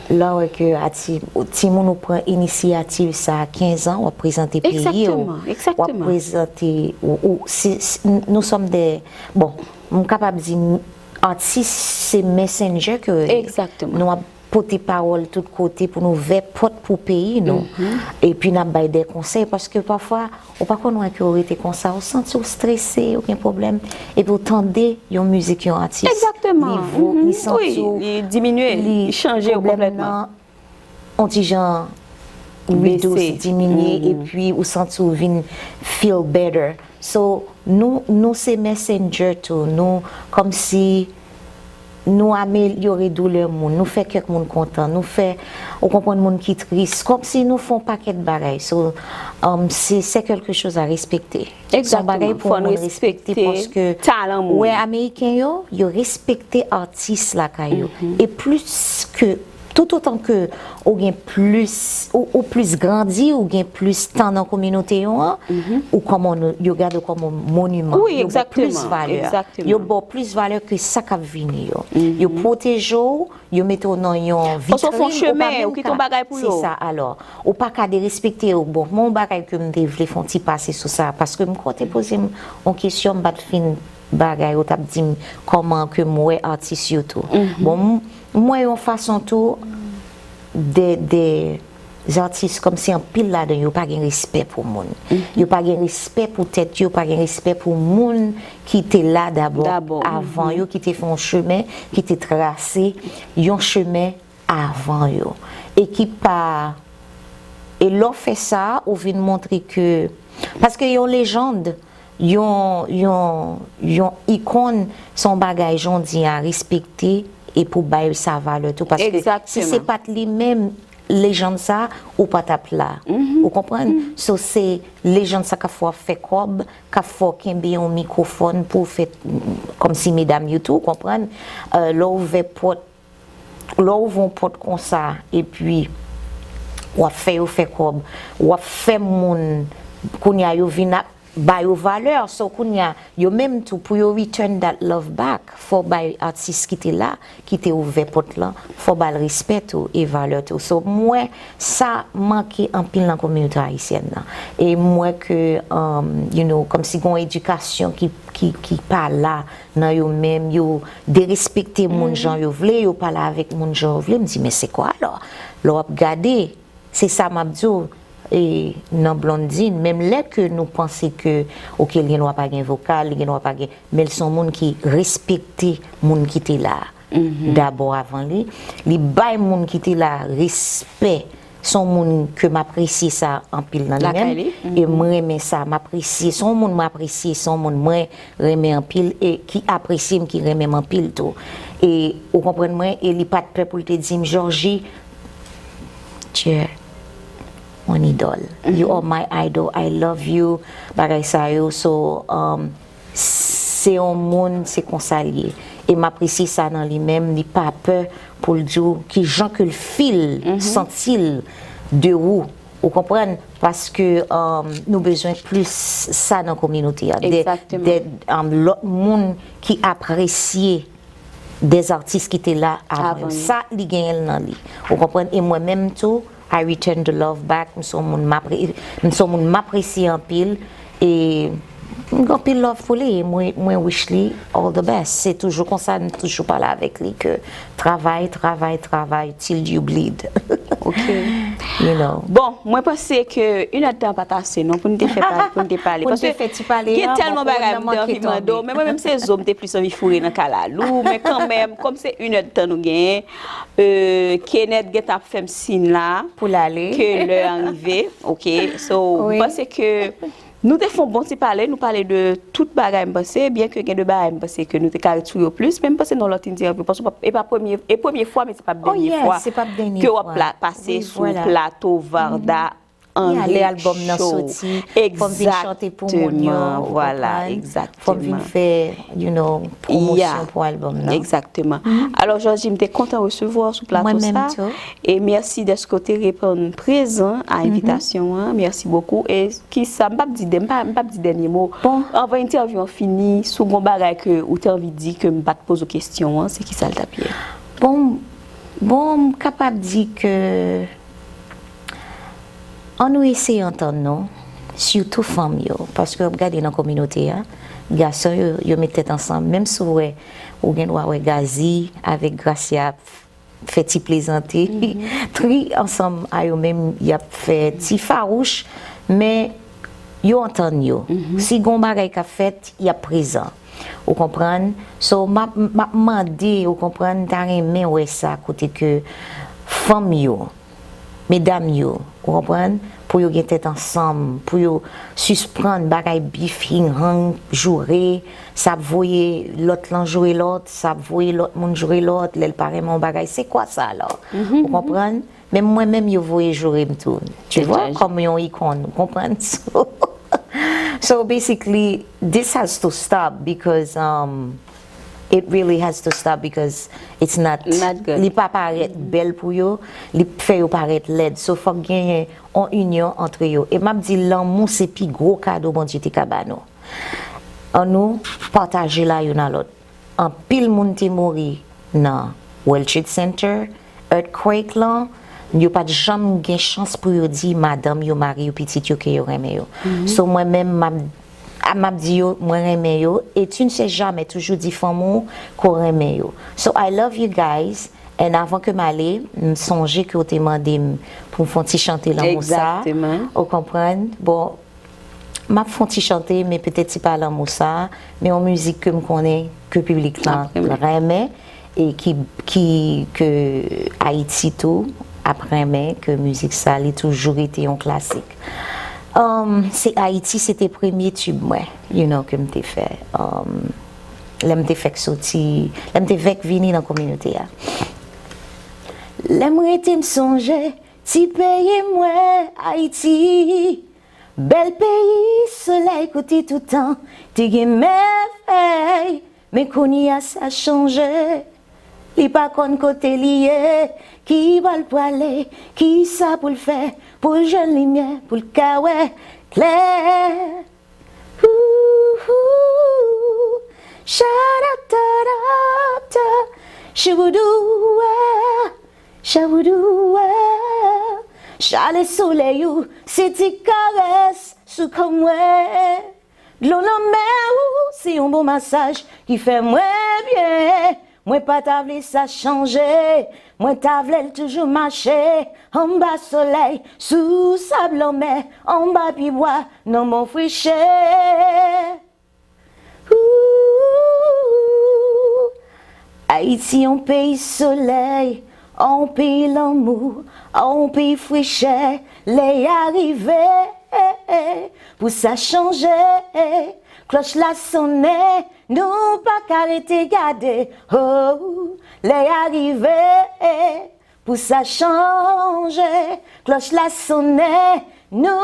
lè w wè ke ati, timoun ou pran inisyativ sa a kenz an, w ap prezante peyi w, w ap prezante, ou, ou, si, si, nous sommes des, bon, m kapab di, atis se messenger ke yo ye. Nou ap pote pawòl tout kote pou n ouvè pòt pou peyi nou. Epi n ap bay de konsèy, paske pafwa, ou pa konn wè ke w rete konsa, ou santi w strese, ou gen pwoblèm, epi w tande yon mizik yon atis, li vo, li santi w, li diminye, li chanje w konplètman. On ti jan reduce, diminye, epi ou santi w vin feel better. So, nou, nou se messenger tou, nou kòmsi nou amelyore doulè moun, nou fè kèk moun kontan, nou fè, ou konprann, moun ki tris, kòmsi nou fè yon pakèt bagay. So, um, se, c'est quelque chose à respecter. Se yon bagay pou moun respekte, paske ou wè Ameriken yo, yo respekte atis lakay yo. E plis ke, tout otan ke ou gen plis, ou, ou plis grandi, ou gen plis tan nan kominote yo an, ou kòm yon, yo gade w kòm yon moniman. Yo ba w plis valè. Yo ba w plis valè ke sa k ap vini yo. Yo pwoteje w, yo mete w nan yon vitrin, ou pa menm ka, se sa, alò, ou pa ka derespekte yo. Bon, men yon bagay ke m te vle fè yon ti pase sou sa, paske m kwè w te poze m yon kesyon, m pa t fin bagay, ou t ap di m kòman ke m wè atis yo tou. Bon, m, m wè yon fason tou, de, de, atis kòmsi anpil ladan yo pa gen respè pou moun. Yo pa gen respè pou tèt yo, pa gen respè pou moun ki te la dabò avan yo, ki te fè yon chemen, ki te trase yon chemen avan yo. E ki pa, e lè w fè sa, ou vin montre ke, paske yon lejand, yon, yon, yon ikòn, se yon bagay jan w di a respekte e pou bay sa valè tou. Paske si se pa t li menm, lejann sa, ou pa t ap la. Ou konprann? So, se lejann sa k ap fè w ap fè kòb, k ap fè w kenbe yon mikwofòn pou w fè, kòmsi medam yo tou, ou konprann? Euh, lè w ouvè pòt, lè w ouvè yon pòt konsa, epi w ap fè yo fè kòb, w ap fè moun, kounye a yo vin ap ba yo valè. So, kounye a, yo menm tou, pou yo return that love back, fò w bay atis ki te la, ki te ouvè pòt lan, fò w ba l respè tou e valè tou. So, m wè sa manke anpil nan kominote ayisyèn nan. E m wè ke, um, you know, kòmsi gen yon edikasyon ki, ki, ki pa la nan yo menm, yo derespekte moun jan yo vle, yo pale avèk moun jan yo vle. M di, men se kwa alò? Lè w ap gade, se sa m ap di w, e nan Blondine, menm lè ke nou panse ke, oke, li gen dwa pa gen vokal, li gen dwa pa gen, men l se yon moun ki respekte moun ki te la a dabò avan li. Li bay moun ki te la a respè. Se yon moun ke m apresye sa anpil nan li menm. E m renmen sa, m apresye. Se yon moun m apresye, se yon moun mwen renmen anpil e ki apresye m, ki renmen m anpil tou. E ou konprann mwen, e li pa t pè pou l te di m, Georgie, tu es mon idole. You are my idol. I love you. Bagay sa yo. So, um, se yon moun, se konsa l ye. E m apresye sa nan li menm, li pa pè pou l di w ki jan ke l feel, santi l de ou. Ou konprann? Paske, um, nou bezwen plis sa nan kominote a. De, de, um, lòt moun ki apresye de atis ki te la avan yo. Sa, li genyen l nan li. Ou konprann? E mwen menm tou, I return the love back. M se yon moun m apre-, m se yon moun m apresye anpil. E m gen anpil love pou li. E mwen, mwen wish li all the best. Se toujou konsa, m toujou pale avèk li ke travay, travay, travay till you bleed. Ok. You know. Bon, mwen panse ke inèdtan pa t ase, non, pou n te fè pa-, pou n te pale. Pou n te fè ti pale an, gen tèlman bagay m te anvi mande w, men mwen menm se zo m te plis anvi foure nan kalalou, men kanmenm, kòm se inèdtan nou genyen, euh, Kenneth gentan ap fè m siy la pou l ale, ke lè a rive, ok? So, m panse ke nou te fè yon bon ti pale, nou pale de tout bagay, m panse, byen ke gen de bagay, m panse ke nou te ka ret sou yo plis, men m panse nan lòt entèvyou, paske w p ap, e pa premye, e premye fwa, men se p ap dènye fwa ke w ap pase sou plato Varda Henry Show. Lè albòm nan soti, fò m vin chante pou moun yo, ou konprann? Fò m vin fè, you know, pwomosyon pou albòm nan. Egzakteman. Alò, Georgie, m te kontan resevwa w sou plato sa. E mèsi dèske w te reponn prezan a envitasyon an. Mèsi bokou. E kisa, m p ap di dè-, m pa, m p ap di dènye mo. Bon. Anvan entèvyou an fini, si w gen yon bagay ke ou te anvi di ke m pa t poze w kesyon an, se kisa l t ap ye? Bon, bon, m kapab di ke ann nou eseye antann nou, sitou fanm yo, paske w ap gade nan kominote a, gason yo, yo met tèt ansanm, menm si w wè, ou gen dwa wè Gazi avèk Gracia ap fè ti plezante, tri ansanm a yo menm, y ap fè ti fawouch, men yo antann yo. Si gen yon bagay k ap fèt, y ap prezan. Ou konprann? So, m ap, m ap mande, ou konprann, m ta renmen wè sa, kote ke fanm yo, medam yo, ou konprann? Pou yo gen tèt ansanm, pou yo sispann bagay bif, hinghang, joure, sa ap voye lòt lan joure lòt, sa ap voye lòt moun joure lòt, lè l pa renmen yon bagay, se kwa sa alò? Ou konprann? Menm mwen menm, yo voye joure m tou. Tu vois, kòm yon ikòn, ou konprann? So, so basically, this has to stop because um, it really has to stop because it's not, li pa parèt bèl pou yo, li fè yo parèt lèd. So, fòk genyen yon inyon antre yo. E m ap di, lanmou se pi gwo kado Bondye te ka ba nou. Annou pataje la youn a lòt. Anpil moun te mouri nan World Trade Center, earthquake lan, yo pa t janm gen chans pou yo di madanm yo, mari yo, pitit yo ke yo renmen yo. So mwen menm, m ap, a, m ap di yo, mwen renmen yo, et tu ne sais jamais, toujou di fanmi w ke w renmen yo. So I love you guys, and avan ke m ale, m sonje ke w te mande m pou m fè yon ti chante lanmou sa. Ou konprann? Bon, m ap fè yon ti chante, men petèt se pa lanmou sa, men yon mizik ke m konnen ke piblik lan renmen, e ki, ki, ke Ayiti tou ap renmen, ke mizik sa, li toujou rete yon klasik. Um, se Ayiti, se te premye tube mwen, you know, ke m te fè. Um, lè m te fèk soti, lè m te fèk vini nan kominote a. Lè m rete m sonje, ti peyi mwen, Ayiti. Bèl peyi solèy kote toutan te gen mèvèy, men kounye a sa chanje. Li pa konn kote li ye, ki bò l prale, ki sa pou l fè, pou l jwenn limyè, pou l ka wè klè. Ooh, ooh, shadadadada, shibudua, shabudua. Chale solèy ou, se ti karès sou kò mwen. Dlo lanmè ou, se yon bon masaj ki fè mwen byen. Mwen pa ta vle sa chanje. Mwen ta vle l toujou mache anba solèy, sou sab lanmè, anba pyebwa, nan mon friche. Ooh, Ayiti, yon peyi solèy, yon peyi lanmou, yon peyi frichè. Lè a rive pou sa chanje. Klòch la sonnen, nou pa ka rete gade. Oh, lè a rive pou sa chanje. Klòch la sonnen, nou,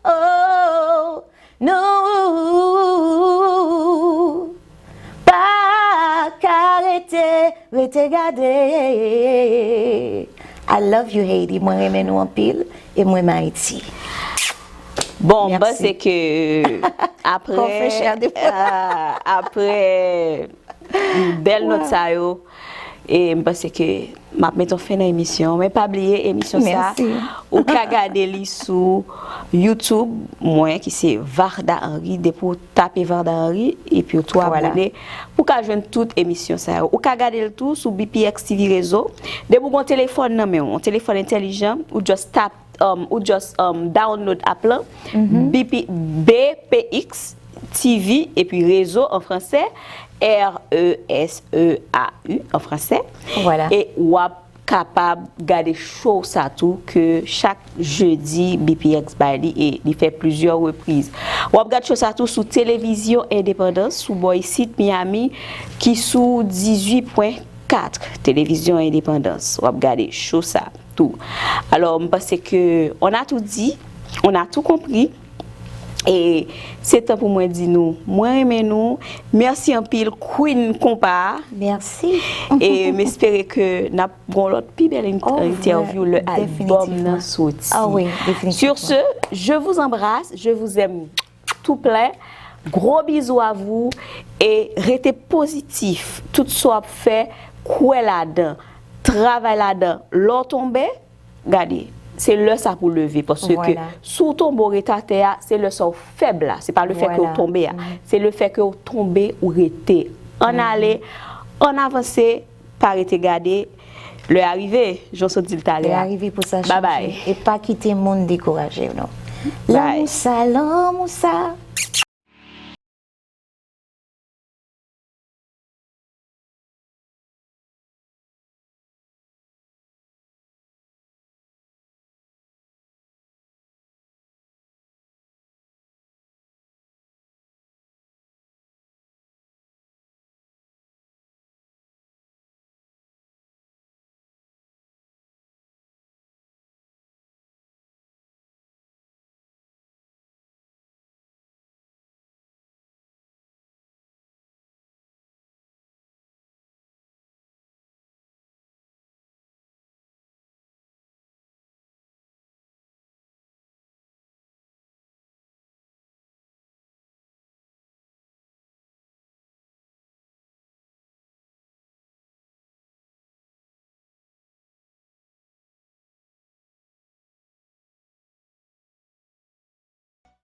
oh, nou pa ka rete, rete gade. I love you, Haiti. Mwen renmen nou anpil e mwen renmen Ayiti. Bon, m panse ke apre, ah, apre bèl nòt sa yo, e m panse ke m ap met yon fen nan emisyon. Men pa bliye, emisyon sa, ou ka gade li sou YouTube mwen, ki se Varda Henry. Depi w tape Varda Henry, epi w tou abone, ou ka jwenn tout emisyon sa yo. Ou ka gade l tou sou B P X T V Rezo. Depi w gen yon telefòn nan men w, yon telefòn entèlijan, ou just tap um, ou just, um, download app lan, B P, B P X T V, epi rezo an fransè, R E S E A U an fransè. E w ap kapab gade show sa tou ke chak jedi B P X bay li e li fè plizyè repriz. W ap gade show sa tou sou Televizyon Endepandans, sou bò isit Miami, ki sou dizuit pwen kat, Televizyon Endepandans. W ap gade show sa tou. Alò, m panse ke on a tout dit, on a tout compris. E se tan pou mwen di nou, mwen renmen nou. Mèsi anpil, Queen Konpa. Mèsi. E m espere ke n ap gon lòt pi bèl in-, entèvyou lè albòm nan soti. Ah wi, definitivman. Sur ce, je vous embrasse, je vous aime tout plein. Gros bisous à vous et rete pozitif. Tout sa w ap fè, kwè ladan, travay ladan. Lè w tonbe, gade, se lè sa pou leve. Paske si w tonbe, w ret atè a, se lè sa w fèb la. Se pa le fait que w tonbe a. Se le fait que w tonbe, ou rete. Ann ale, ann avanse, pa rete gade. Lè a rive, jan w sot di l talè a. Lè a rive pou sa chanje. Bye bye. E pa kite moun dekouraje w, non. Lanmou sa, lanmou sa.